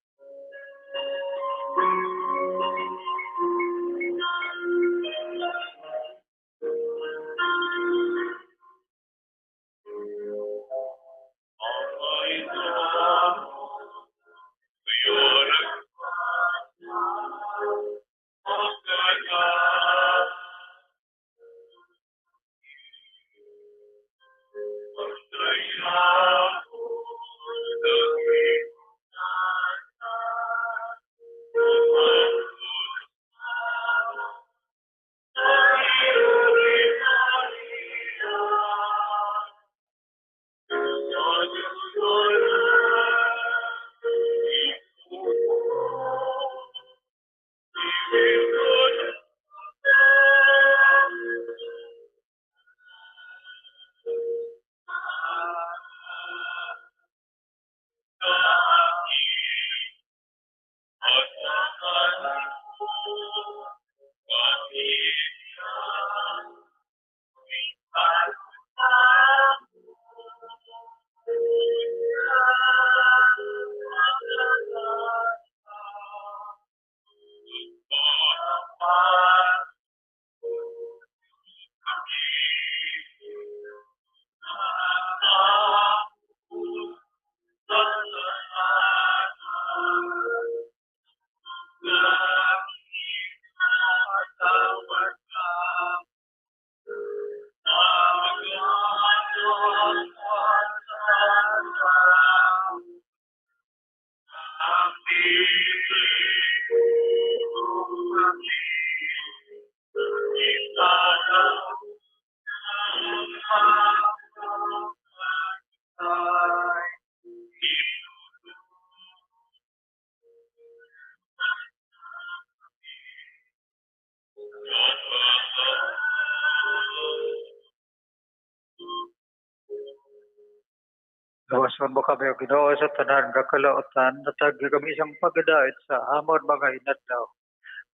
Luwason mo kami, O Ginoo, sa tanan nga kalautan, hatagi kami sang pagdait sa amon mga inadlaw.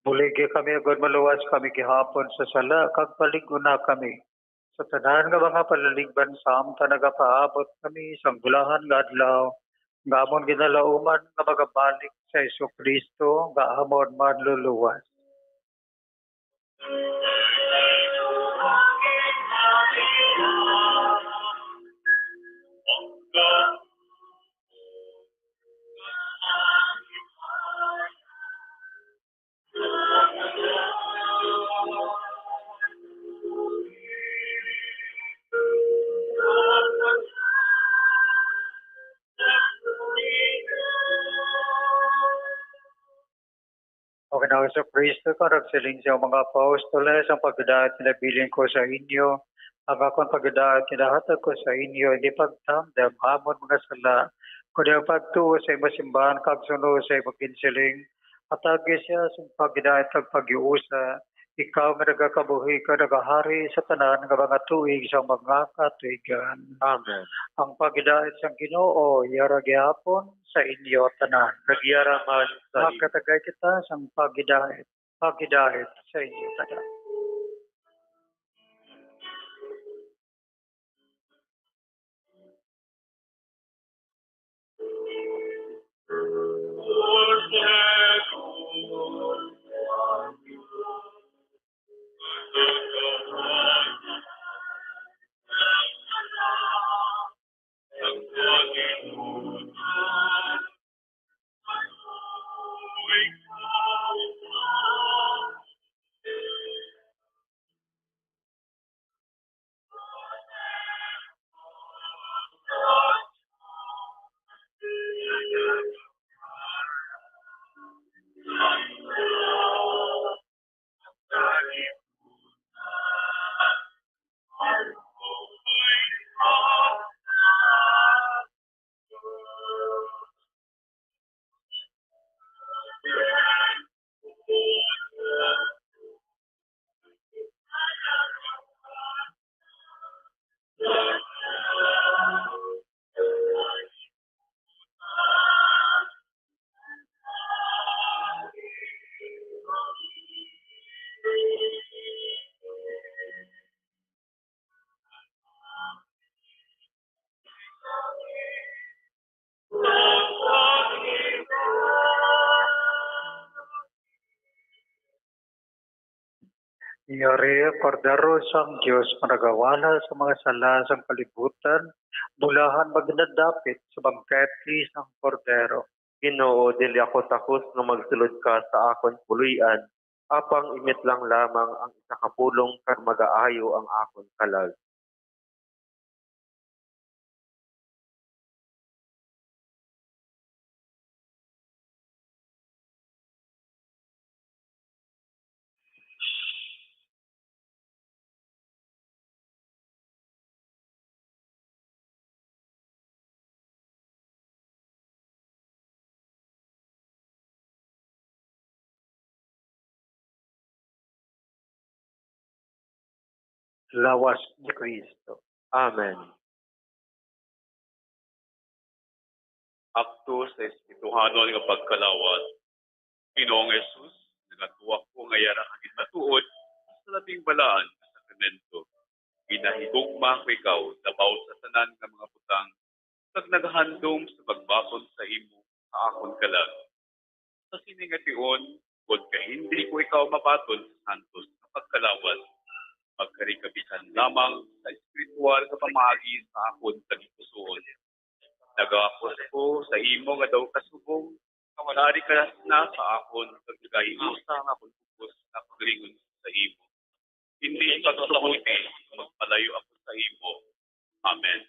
Buligi kami, agod maluwas kami gihapon sa sala, kag palig-una kami sa tanan nga mga palaligban, samtang nagapaabot kami sang bulahan nga adlaw nga amon ginalauman, nga magabalik sa Jesu-Cristo nga amon Manluluwas. Ginoong Jesu-Cristo, kag nagsiling sa mga apostoles, ang pagdait nga nabilin ko sa inyo, ang akon pagdait nga hatag ko sa inyo, hindi pagtamdam amon mga sala, kundi ang pagtuo sa imo simbahan kag sunod sa imo ginsiling. Hatagi siya sing pagdait kag paghiusa, ikaw nga nagakabuhi kag nagahari sa tanan nga mga tuig sa mga katuigan. Amen. Ang pagdait sang Ginoo yara gihapon sa inyo tanan. Kag yara man sa inyo. Magkatagay kita sang paghidait, paghidait sa inyo tanan. Yari ang Kordero sang Dios nga nagawala sa mga sala sang kalibutan, bulahan maginadapit sa bangkete sang Kordero. Ginoo, dili ako takos nga magsulod ka sa akon puloy-an, apang imit lang lamang ang isa ka pulong kag magaayo ang akon kalag. Lawas ni Cristo. Amen. Akto sa espirituhanon nga pagkalawas. Ginoong Jesus, nagatuo ako nga yara ka ginmatuod sa labing balaan nga sakramento. Ginahigugma ko ikaw labaw sa tanan nga mga butang, kag nagahandom sa pagbaton sa imo sa akon kalag. Sa sini nga tion, kon kahindi ko ikaw mabaton sa santos nga pagkalawas, magkari ka bisan lamang sa espiritual nga pamaagi sa akon tagipusoon. Nagaakos ko sa imo nga daw kasubong, nga wala ri ka na sa akon, kag nagahiusa nga akon bug-os nga paglingon sa imo. Hindi pagsuloti nga magpalayo ako sa imo. Amen.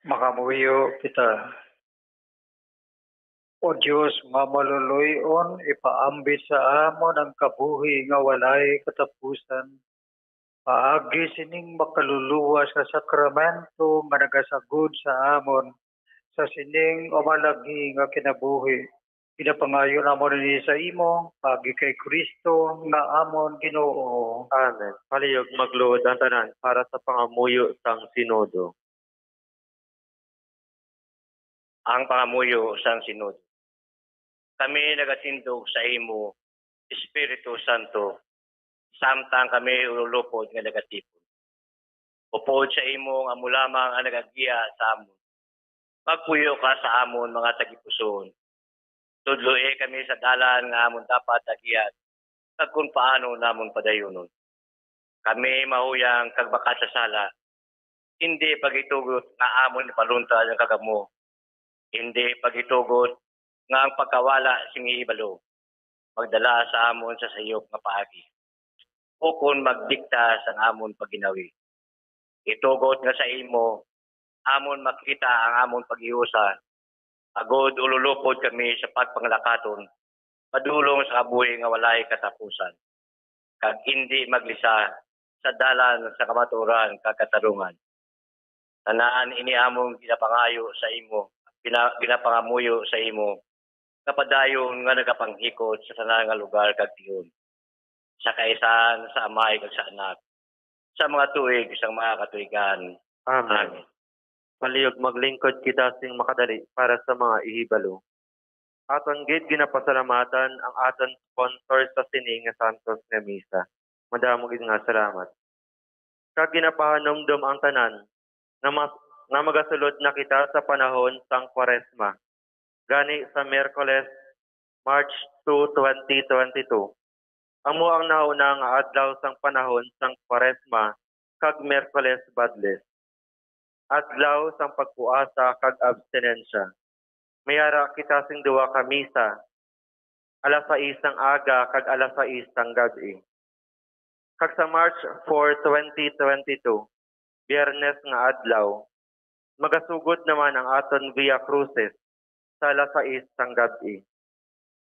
Makamuyo kita. O Dios nga maluluy-on, ipaambit sa amon ang kabuhi nga walay katapusan, paagi sining makaluluwas nga sakramento nga nagasagod sa amon sa sining umalagi nga kinabuhi. Ginapangayo namon ini sa imo, paagi kay Cristo nga amon Ginoo. Amen. Palihog magluod ang tanan para sa pangamuyo sang Sinodo. Ang pangamuyo sang Sinodo. Kami nagatindog sa imo, Espiritu Santo, samtang kami ululupod nga nagatipon. Upod sa imo nga amo lamang ang nagagiya sa amon. Magpuyo ka sa amon, mga tagipusoon. Tudloi kami sa dalan nga amon dapat agian, kag kon paano namon padayunon. Kami mahuyang kag makasasala. Indi pagitugot nga amon ipaluntad ang kagamo. Indi pagitugot nga ang pagkawala sing hibalo magdala sa amon sa sayop nga paagi, ukon magdikta sang amon pagginawi. Itugot nga sa imo amon makita ang amon paghiusa, agod ululupod kami sa pagpanglakaton padulong sa kabuhi nga walay katapusan, kag indi maglisa sa dalan sa kamatuoran kag katarungan. Tanan ini among ginapangayo sa imo, gina-, ginapangamuyo sa imo, nga padayon nga nagapanghikot sa tanan nga lugar kag tion, sa kaisahan sa Amay kag sa Anak, sa mga tuig sang mga katuigan. Amen. Amen. Palihog maglingkod kita sing makadali para sa mga ihibalo. Aton gid ginapasalamatan ang aton sponsor sa sini nga santos nga misa. Madamo gid nga salamat. Kag ginapahanumdom ang tanan nga mas-, nga magasulod na kita sa panahon sang Kwaresma. Gani sa Miyerkules, March two, twenty twenty-two, amo ang nahuna nga adlaw sang panahon sang Kwaresma kag Miyerkules Badles, adlaw sang pagpuasa kag abstinensya. May ara kita sing duha ka misa, alas sais sang aga kag alas sais sang gab-i. Kag sa March four, twenty twenty-two, Biyernes nga adlaw, magasugod naman ang aton Via Crucis sa alas sais sang gab-i.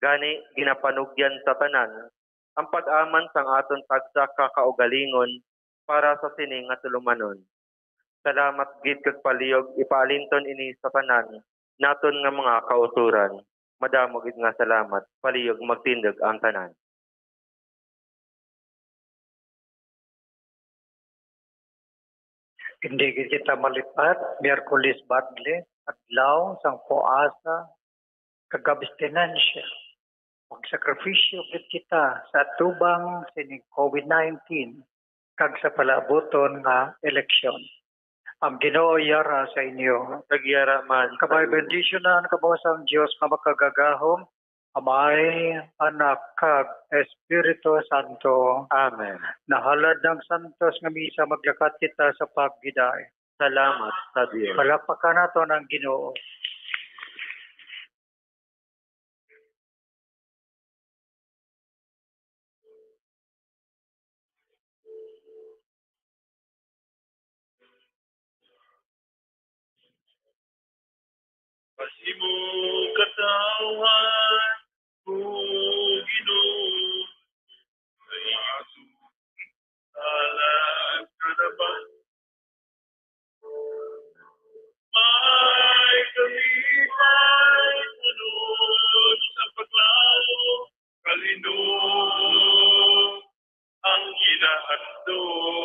Gani, ginapanugyan sa tanan ang pag-aman sang aton tagsa ka kaugalingon para sa sini nga tulumanon. Salamat gid kag palihog ipaalinton ini sa tanan naton nga mga kautoran. Madamo gid nga salamat. Palihog magtindog ang tanan. Indi gid kita malipat, Miyerkules Badles, adlaw sang puasa kag abstinensya. Magsakripisyo gid kita sa atubang sining COVID nineteen kag sa palaabuton nga eleksyon. Ang Ginoo yara sa inyo. Kag yara man sa Kabay imo. Bendisyonan kamo sang Dios nga makagagahom, Amay, Anak, kag Espiritu Santo. Amen. Nahalad ang santos nga misa, maglakat kita sa pagbiday. Salamat sa Dios. Palakpakan naton ang Ginoo. Pasimo katawhan ko, Ginoo, sa imo alas kalaban. May kami may puno sa paglaom, kalino ang ginahandom.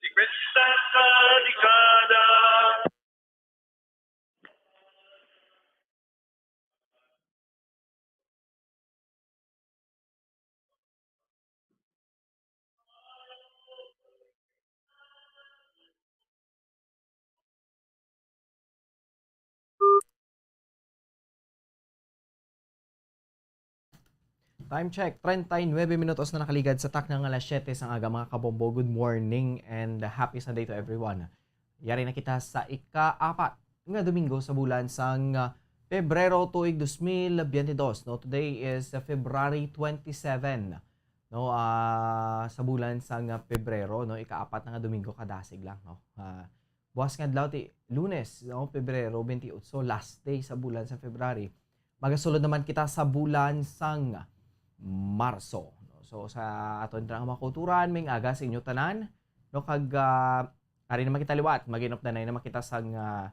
Singkwenta ka dekada. Time check, treinta y nueve minutos na nakaligad sa takna nga alas siyete sang aga, mga kabombo. Good morning and happy Sunday to everyone. Yari na kita sa ika-apat nga Domingo sa bulan sang, ah, Pebrero tuig dos mil biyente dos, no? Today is, ah, February twenty-seven, no? Ah, sa bulan sang, ah, Pebrero, no? Ika-apat na nga Domingo kadasig lang, no? Ah, buwas nga adlaw ti Lunes, no, Pebrero twenty-eight, last day sa bulan sa February. Magasulod naman kita sa bulan sang Marso, no? So, sa aton dira nga mga kauturan, maayong aga sa inyo tanan, no? Kag, ah, ari naman kita liwat, mag-inupdanay naman kita sang, ah,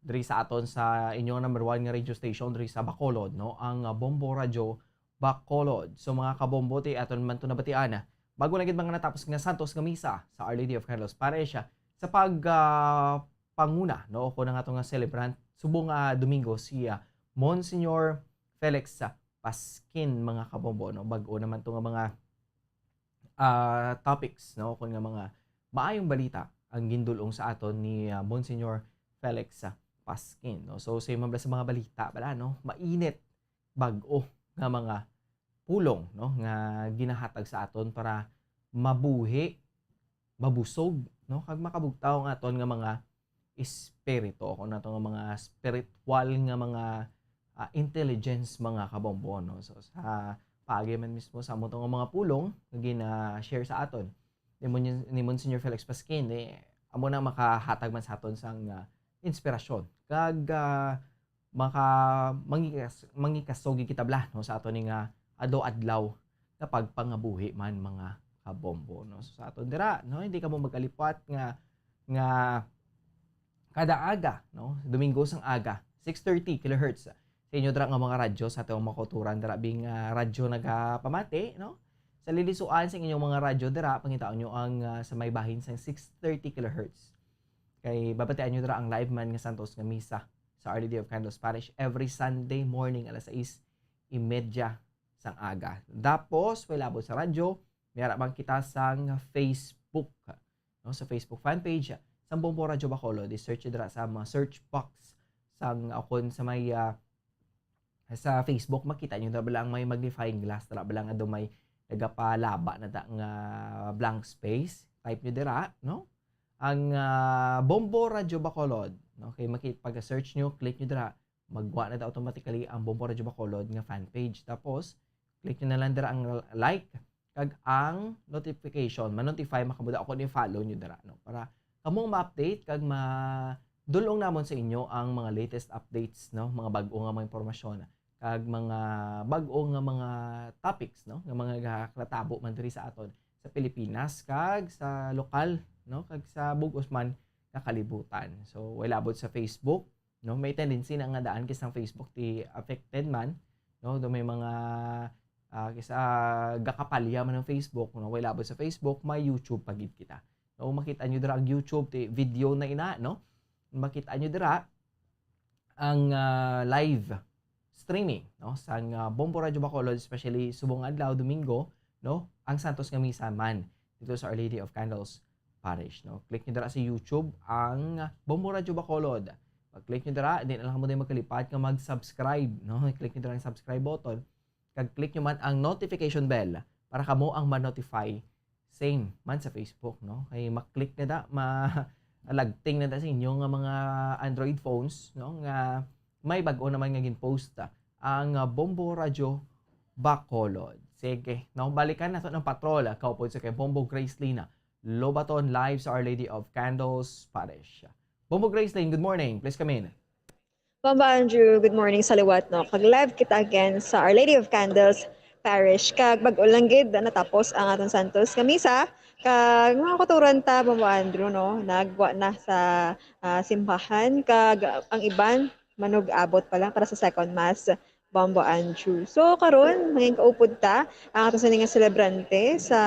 diri sa aton sa inyong number one nga radio station diri sa Bacolod, no? Ang, ah, Bombo Radyo Bacolod. So, mga kabombo, ti aton man to nabatian, bago lang gid mga natapos nga santos nga misa sa Our Lady of Candles Parish, ah, sa pag, ah, panguna, no, o kung ang ato nga celebrant subong nga Domingo, si, ah, Monsignor Felix, ah, Pasquin, mga kabombo, no? Bag-o naman to nga mga, ah, topics, no, kung nga mga maayong balita ang gindul-ong sa aton ni, ah, Monsignor Felix, ah, Pasquin, no? So, sa mga, sa mga balita bala, no, mainit, bag-o nga mga pulong, no, nga ginahatag sa aton para mabuhi, mabusog, no, kag makabugtaw ang aton nga mga espiritu, o kung ato nga mga spiritual nga mga, ah, intelligence, mga kabombo, no? So, sa paagi man mismo sa amo to nga mga pulong nga gina-share sa aton ni Mon-, ni Monsignor Felix Pasquin, eh, amo na makahatag man sa aton sang, ah, inspirasyon kag, ah, maka-, mangikas-, mangikasugi kita bala, no, sa aton ni nga adlaw-adlaw nga pagpangabuhi man, mga kabombo, no? So, sa aton dira, no, hindi kamo magkalipat nga, nga kada aga, no, Domingo sang aga, six thirty kilohertz sa inyo dira nga mga radyo, sa atong mga kauturan dira, bing, ah, radyo nagapamati, no? Sa lilisuan sa inyong mga radyo dira, pangitaon nyo ang, ah, sa may bahin sang six thirty kilohertz. Kay babatian nyo dira ang live man nga santos nga misa sa Our Lady of Candles Parish every Sunday morning alas sais y media sang aga. Tapos, way labot sa radyo, may ara man kita sang Facebook, no? Sa Facebook fan page sang Bombo Radyo Bacolod, i-search nyo dira sa mga search box sang, o kon sa may, ah, sa Facebook, makita nyo na bala ang may magnifying glass, tara bala nga daw may nagapalaba na ta nga blank space. Type nyo dira, no? Ang, ah, Bombo Radyo Bacolod, no? Kay maki-, pag-search nyo, click nyo dira, magwa na daw automatically ang Bombo Radyo Bacolod nga fan page. Tapos, click nyo na lang dira ang like kag ang notification, ma-notify man kamo dira, o kon i-follow nyo dira, no? Para kamo ma-update kag madul-ong namon sa inyo ang mga latest updates, no? Mga bag-o nga mga impormasyon kag mga bag-o nga mga topics, no? Nga mga gakatabo man diri sa aton sa Pilipinas kag sa lokal, no? Kag sa bug-os man nga kalibutan. So, way labot sa Facebook, no? May tendency na nga daan kis ang Facebook ti affected man, no? Do may mga, ah, kis, ah, gakapalya man ang Facebook, no? Way labot sa Facebook, may YouTube pa gid kita. No, makita nyo dira ang YouTube, ti video na ina, no? Makita nyo dira ang, ah, live streaming, no? Sang, ah, Bombo Radyo Bacolod, especially subong adlaw, Domingo, no? Ang Santos nga Misa man dito sa Our Lady of Candles Parish, no? Click nyo dira sa YouTube ang Bombo Radyo Bacolod. Pag-click nyo dira, di na lang mo din magkalipat nga mag-subscribe, no? Click nyo dira ang subscribe button. Kag click nyo man ang notification bell para kamo ang ma-notify. Same man sa Facebook, no? Kay ma-click na da, ma-, lagting na da sa inyo nga mga Android phones, no? Nga may bag-o naman nga gin-post, ah, ang, ah, Bombo Radyo Bacolod. Sige, no? Balikan nato ang patrol, ah, kaupod sa kay Bombo Grace Lina Lobaton, live sa Our Lady of Candles Parish. Bombo Grace Lynn, good morning. Please come in. Bombo Andrew, good morning sa liwat, no? Kag live kita again sa Our Lady of Candles Parish. Kag bag-o lang gid natapos ang aton santos nga misa. Kag mga kauturan ta, Bombo Andrew, no? Nagwa na sa, ah, simbahan. Kag ang iban, manug-abot pa lang para sa second mass, Bombo Andrew. So, karon, mangin kaupod ta ang aton sini nga selebrante sa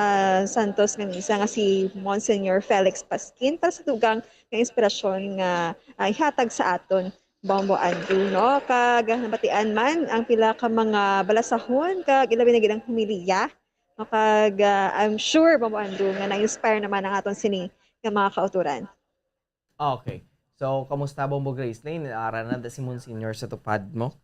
santos nga misa nga si Monsignor Felix Pasquin para sa dugang nga inspirasyon nga, ah, ihatag sa aton, Bombo Andrew, no? Kag nabatian man ang pila ka mga balasahon kag ilabi na gid ang homilya, no? Kag, ah, I'm sure, Bombo Andrew, nga na-inspire naman ang aton sini nga mga kauturan. Okay. So, kamusta, Bombo Grace Lynn? Ara na da si Monsignor sa tupad mo?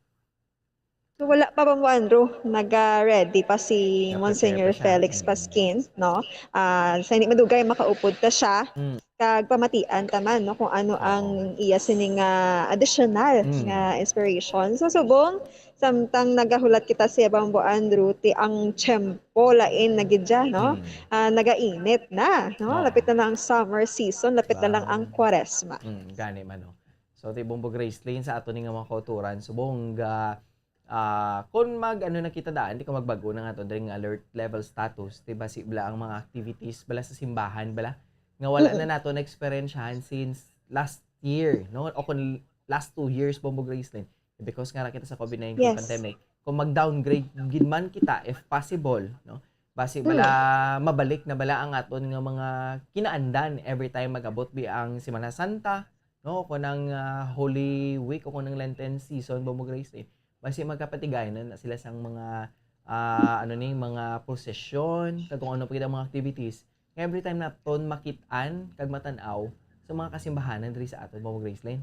So, wala pa, Bombo Andrew. Naga-ready pa si Naga-prepare Monsignor pa siya. Felix Mm. Pasquin, no? Ah, sa hindi madugay, makaupod ta siya. Mm. kag pamatian ta man, no, kung ano Oo. ang iya sini nga additional Mm. nga inspiration. So, subong, samtang nagahulat kita sa iya, Bambo Andrew, ti ang tiyempo lain na gid siya, no? Mm. Ah, nagainit na, no? Oo. Lapit na lang ang summer season, lapit na lang ang Wow. Kwaresma. Mm, gani man, no? So, ti Bombo Gracelyn, sa ato ni nga mga kauturan, subong ga, ah, kung mag, ano na kita daan, di ko magbago na nga to, diri nga alert level status, di ba, si, bala ang mga activities, bala sa simbahan, bala, nga wala na Mm-mm. nato na-experiensyahan since last year, no? O kung last two years, Bombo Gracelyn, because nga ra kita sa COVID nineteen Yes. pandemic, kung mag-downgrade gid man kita, if possible, no? Basi Mm. bala, mabalik na bala ang aton nga mga kinaandan every time mag-abot bi ang Semana Santa, no? Kung ang, ah, Holy Week o kung ang Lenten season, Bombo Gracelyn. Basi magkapatigayon na sila sang mga, ah, ano ni, mga prosesyon, kag kung ano pa gid ang mga activities. Nga every time naton makit-an kag matan-aw sa mga kasimbahanan diri sa aton, Bombo Gracelyn.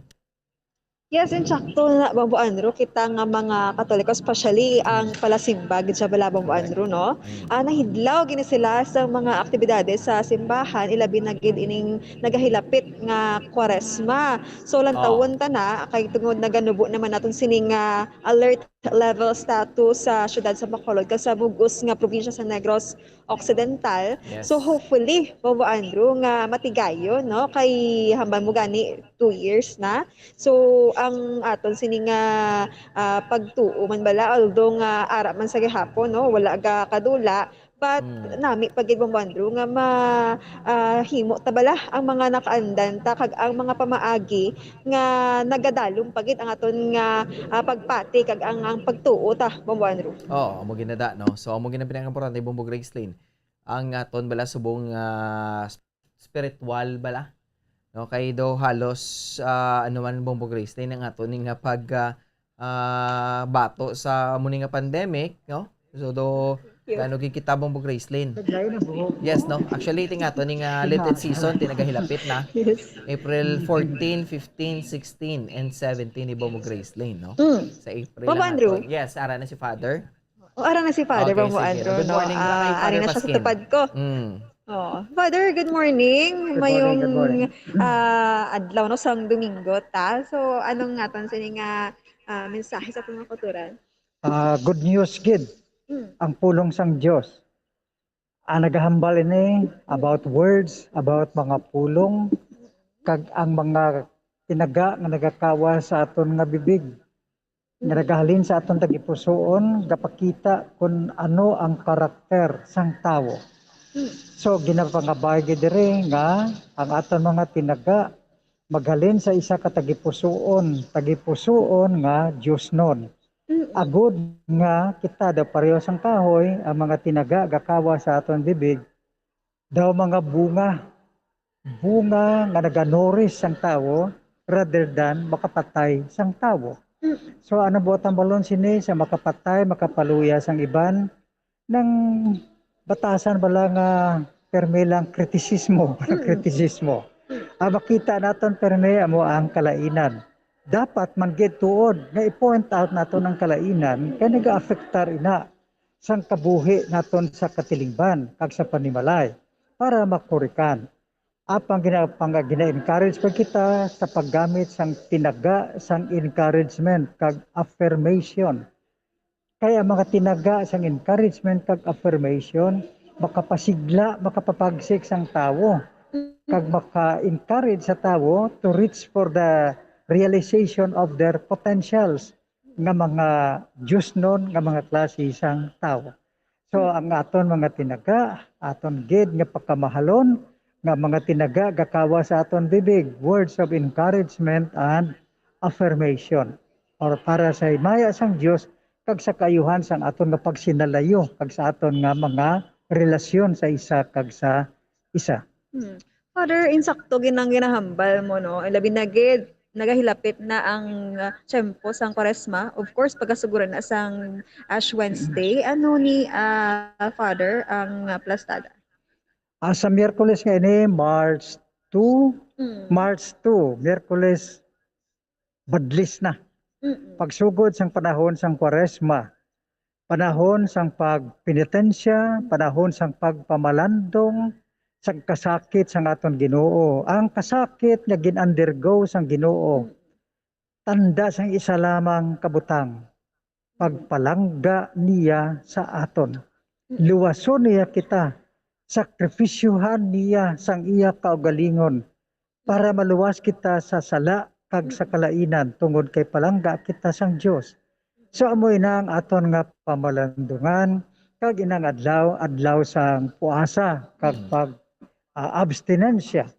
Yes, insakto na, Bombo Andrew, kita nga mga Katoliko, especially ang palasimba gid sa bala, Bombo Correct. Andrew, no? Mm. Ah, nahidlaw gini sila sa mga aktibidades sa simbahan, ilabi na gid ining nagahilapit nga Kwaresma. So, lantawon Oo. ta na, kay tungod naganubo naman naton sining, ah, alert level status sa siyudad sa Bacolod kag sa bug-os nga probinsya sa Negros Occidental. Yes. So, hopefully, Bombo Andrew, nga matigayon, no? Kay hambal mo gani, two years na. So, ang aton sini nga, ah, pagtuo man bala, although nga ara man sa gihapon, no, wala ga kadula, but Mm. nami pa gid, Bombo Andrew, nga ma-, ah, himo ta bala ang mga nakaandan ta kag ang mga pamaagi nga nagadalom pa gid ang aton nga, ah, pagpati kag ang, ang pagtuo ta, Bombo Andrew. Oo, amo ginada, no? So, amo gina pinakaimportante, Bombo Gracelyn. Ang aton bala subong, ah, spiritual bala. No, kay do halos, ah, ano man, Bombo Gracelyn, ang ato ni nga pag, ah, ah, bato sa amo ni nga pandemic, no? So do Yes. Gano gid kita, Bombo Gracelyn? Naglayo na buhok. Yes, no? Actually, ti nga ato ni nga Lenten season, ti nagahilapit na. Yes. April fourteen, fifteen, sixteen, and seventeen ni Bombo Gracelyn, no? Mm. Sa April Bombo lang Andrew. Ato. Yes, ara na si Father. O, ara na si Father, Okay, Bombo sige. Andrew, Good no? morning, Ah, Father ari na siya sa Pasquin. Tupad ko. Mm. Oh, Father, good morning. Good morning, Mayong, good morning. ah, adlaw, no, sang Domingo ta. So, anong aton sini nga, ah, mensahe sa aton mga kauturan? Ah, good news gid Mm. ang pulong sang Dios. Ang nagahambal ini about words, about mga pulong, kag ang mga tinaga nga nagakawa sa aton nga bibig, nga nagahalin sa aton tagipusoon, gapakita kun ano ang karakter sang tawo. So, ginapangabay gid diri nga ang aton mga tinaga maghalin sa isa ka tagipusoon, tagipusoon nga diosnon. Mm. Agod nga kita daw pareho sang kahoy, ang mga tinaga gakawa sa aton bibig, daw mga bunga, bunga nga naganoris sang tawo rather than makapatay sang tawo. Mm. So, ano buot ang balon sini sa makapatay, makapaluya sang iban? Nang batasan bala nga permi lang kritisismo, Mm. kritisismo. Ang makita naton permi amo ang kalainan. Dapat man gid tuod nga i-point out naton ang kalainan kay nagaafektar ina sang kabuhi naton sa katilingban kag sa panimalay para makurikan. Apang gina-, pang-, gina-encourage pa kita sa paggamit sang tinaga sang encouragement kag affirmation. Kay ang mga tinaga sang encouragement kag affirmation makapasigla, makapapagsik sang tawo, kag maka-encourage sa tawo to reach for the realization of their potentials nga mga diosnon nga mga klase sang tawo. So, ang aton mga tinaga, aton gid nga pagkamahalon nga mga tinaga gakawa sa aton bibig, words of encouragement and affirmation, or para sa himaya sang Dios kag sa kaayuhan sang aton nga pagsinalayo kag sa aton nga mga relasyon sa isa kag sa isa. Hmm. Father, insakto gid ang ginahambal mo, no? Labi na gid, nagahilapit na ang, ah, tiyempo sang Kwaresma. Of course, pagkasuguran na sang Ash Wednesday. Ano ni, ah, Father, ang, ah, plastada? Ah, sa Miyerkules nga ini, March two, Mm. March two, Miyerkules, badlis na. Mm-mm. Pagsugod sang panahon sang Kwaresma, panahon sang pagpenitensya, panahon sang pagpamalandong, sang kasakit sang aton Ginoo. Ang kasakit nga gin-undergo sang Ginoo, tanda sang isa lamang kabutang, pagpalangga niya sa aton. Luwason niya kita, sakripisyohan niya sang iya kaugalingon, para maluwas kita sa sala kag sa kalainan, tungod kay palangga kita sang Dios. So, amo ina ang aton nga pamalandungan, kag inang adlaw, adlaw sang puasa, kag Mm. pag, ah, abstinensya.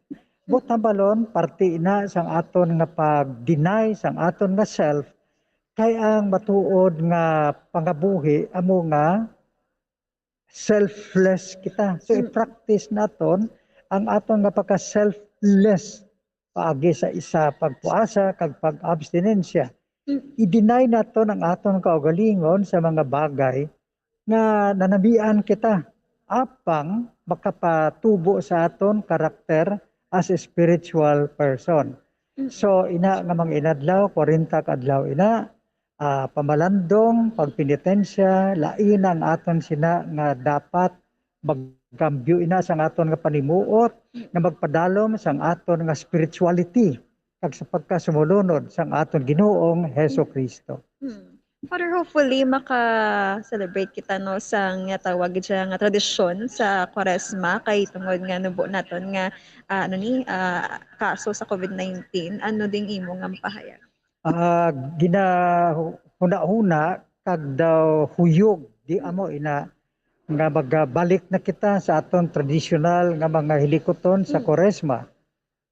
Buot hambalon, parte ina sang aton nga pag-deny sang aton nga self, kay ang matuod nga pangabuhi amo nga selfless kita. So, Mm. i-practice naton ang aton nga pagka-selfless paagi sa isa, pagpuasa kag pag-abstinensya. Mm. I-deny naton ang aton kaugalingon sa mga bagay nga nanamian kita, apang makapatubo sa aton karakter as a spiritual person. Mm. So, ina nga mga inadlaw, kwarenta ka adlaw ina, ah, pamalandong, pagpenitensya, lain ang aton sina nga dapat magkambyo ina sang aton nga panimuot nga magpadalom sang aton nga spirituality kag sa pagkasumulunod sang aton Ginoong Hesus Kristo. Hmm. Father, hopefully maka-celebrate kita, no, sang nga tawag siya nga tradisyon sa Kwaresma, kay tungod nga nubo naton nga, ah, ano ni, ah, kaso sa covid nineteen. Ano ding imo nga mapahayag? Ah, ginahuna-huna kag daw huyog, di amo ina, nga magabalik na kita sa aton tradisyonal nga mga hilikuton sa Mm. Kwaresma.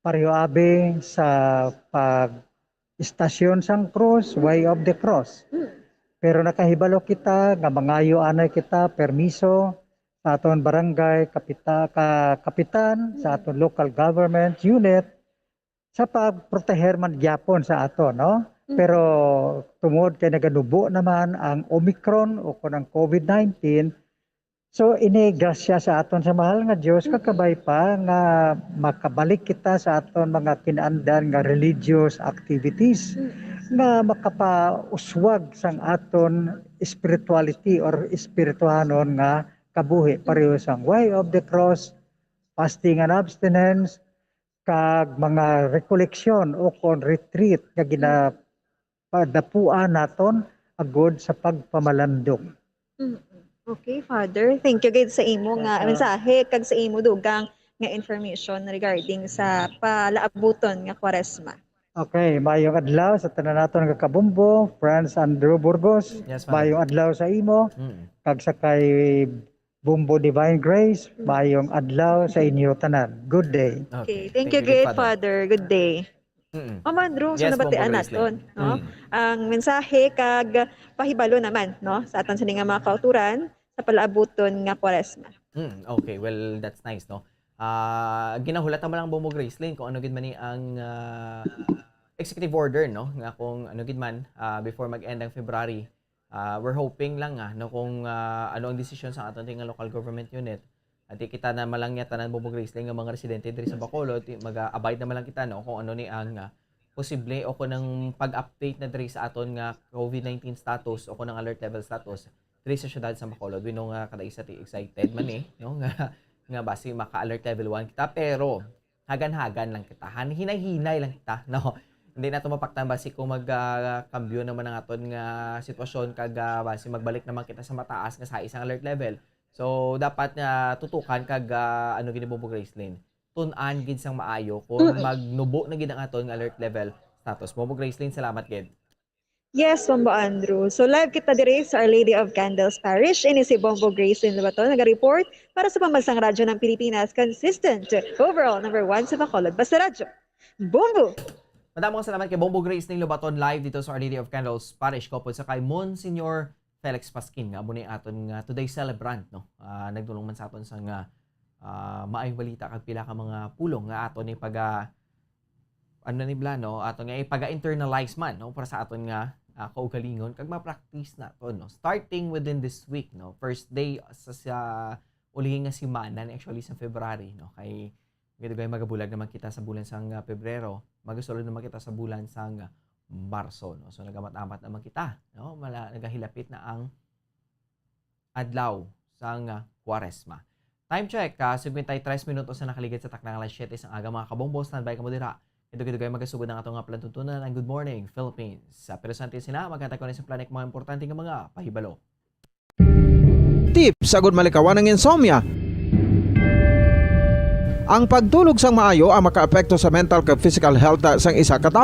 Pareho abi sa pag-istasyon sang krus, Mm. Way of the Cross. Mm. Pero nakahibalo kita nga mangayo anay kita permiso sa aton barangay kapita-, ka-, kapitan, sa Mm. aton local government unit, sa pagproteher man gyapon sa aton, no? Mm. Pero tungod kay naganubo naman ang Omicron o kon ang covid nineteen, so ini grasya sa aton sa mahal nga Dios, Mm. kakabay pa nga makabalik kita sa aton mga kinandan nga religious activities Mm. nga makapauswag sang aton spirituality or espirituhanon nga kabuhi, pareho sang Way of the Cross, fasting and abstinence, kag mga rekoleksyon o kon retreat nga ginapadapuan naton agod sa pagpamalandong. Mm-mm. Okay, Father. Thank you gid sa imo nga Yes, sir. mensahe kag sa imo dugang nga information regarding sa palaabuton nga Kwaresma. Okay, maayong adlaw sa tanan naton nga kabumbo, Franz Andrew Burgos. Yes, Father. Maayong adlaw sa imo Mm. kag sa kay Bumbo Divine Grace, maayong adlaw sa inyo tanan. Good day. Okay, Okay, thank thank you you, gid, Father. Father. Good day. Mm-mm. Ma'am Andrew, so Yes, Bumbo nabatian Grace Lane. naton, no? Mm. Ang mensahe kag pahibalo naman, no, sa aton sini nga mga kauturan sa palaabuton nga Kwaresma. Mm, okay, well, that's nice, no? Ah, ginahulat mo lang, Bumbo Grace Lane, kung ano gid man ni ang, ah, executive order, no, nga kung ano gid man, ah, before mag-end ang February, Ah, we're hoping lang nga, no, kung, ah, ano ang desisyon sa aton nga local government unit. At kita na malangya tanan, Bumbo Grace Lane, nga mga residente diri sa Bacolod, ti-, mag-abide naman lang kita, no, kung ano ni ang, ah, posible o kung ang pag-update na diri sa aton nga covid nineteen status o kung ang alert level status diri sa siyudad sa Bacolod. We know nga kada isa ti excited man, eh, no, nga, nga basi maka-alert level one kita, pero hagan-hagan lang kita, han-, hinay-hinay lang kita, no? Hindi nato mapaktan basi kung mag, ah, kambyo naman ang aton nga sitwasyon kag, ah, basi magbalik naman kita sa mataas nga sa isang alert level. So, dapat nga tutukan kag, ah, ano gid ni Bumbo Grace Lane, tun-an gid sang maayo kung Mm. magnubo na gid ang aton nga alert level status. Bumbo Grace Lane, salamat gid. Yes, Bumbo Andrew. So, live kita diri sa Our Lady of Candles Parish. Ini si Bumbo Grace Lane Lobaton, naga-report para sa Pambansang Radyo ng Pilipinas, consistent, overall number one sa Bacolod Basta Radyo. Bumbo! Madamong salamat kay Bumbo Grace Lane Lobaton, live dito sa Our Lady of Candles Parish, kaupod sa kay Monsignor Felix Pasquin, nga amo ni aton nga today celebrant, no? Ah, nagdulong man sa aton sa nga, ah, maayong balita kag pila ka mga pulong nga aton ni paga-, ano ni bala, no? Aton nga ipaga-internalize man, no? Para sa aton nga, ah, kaugalingon kag ma-practice naton, no? Starting within this week, no? First day sa, sa ulihi nga semana ni, actually, sa February, no? Kay, gidugay magabulag naman kita sa bulan sang, ah, Pebrero, magasulod naman kita sa bulan sang, ah, Marso, no? So, nagamat-amat naman kita, no? Mala-, nagahilapit na ang adlaw sang, ah, Kwaresma. Time check, ah, cincuenta y tres minutos na nakaligid sa takna nga alas siyete sang aga, mga kabombo. Standby kamo dira. Idugay-dugay magasugod ang ato nga palatuntunan, ang Good Morning Philippines. Sa pero sa antes sina, maghatag ko na sa planik mga importante nga mga pahibalo. Tips agud malikawan ang insomnia. Ang pagtulog sang maayo ang makaapekto sa mental kag physical health sang isa ka tawo.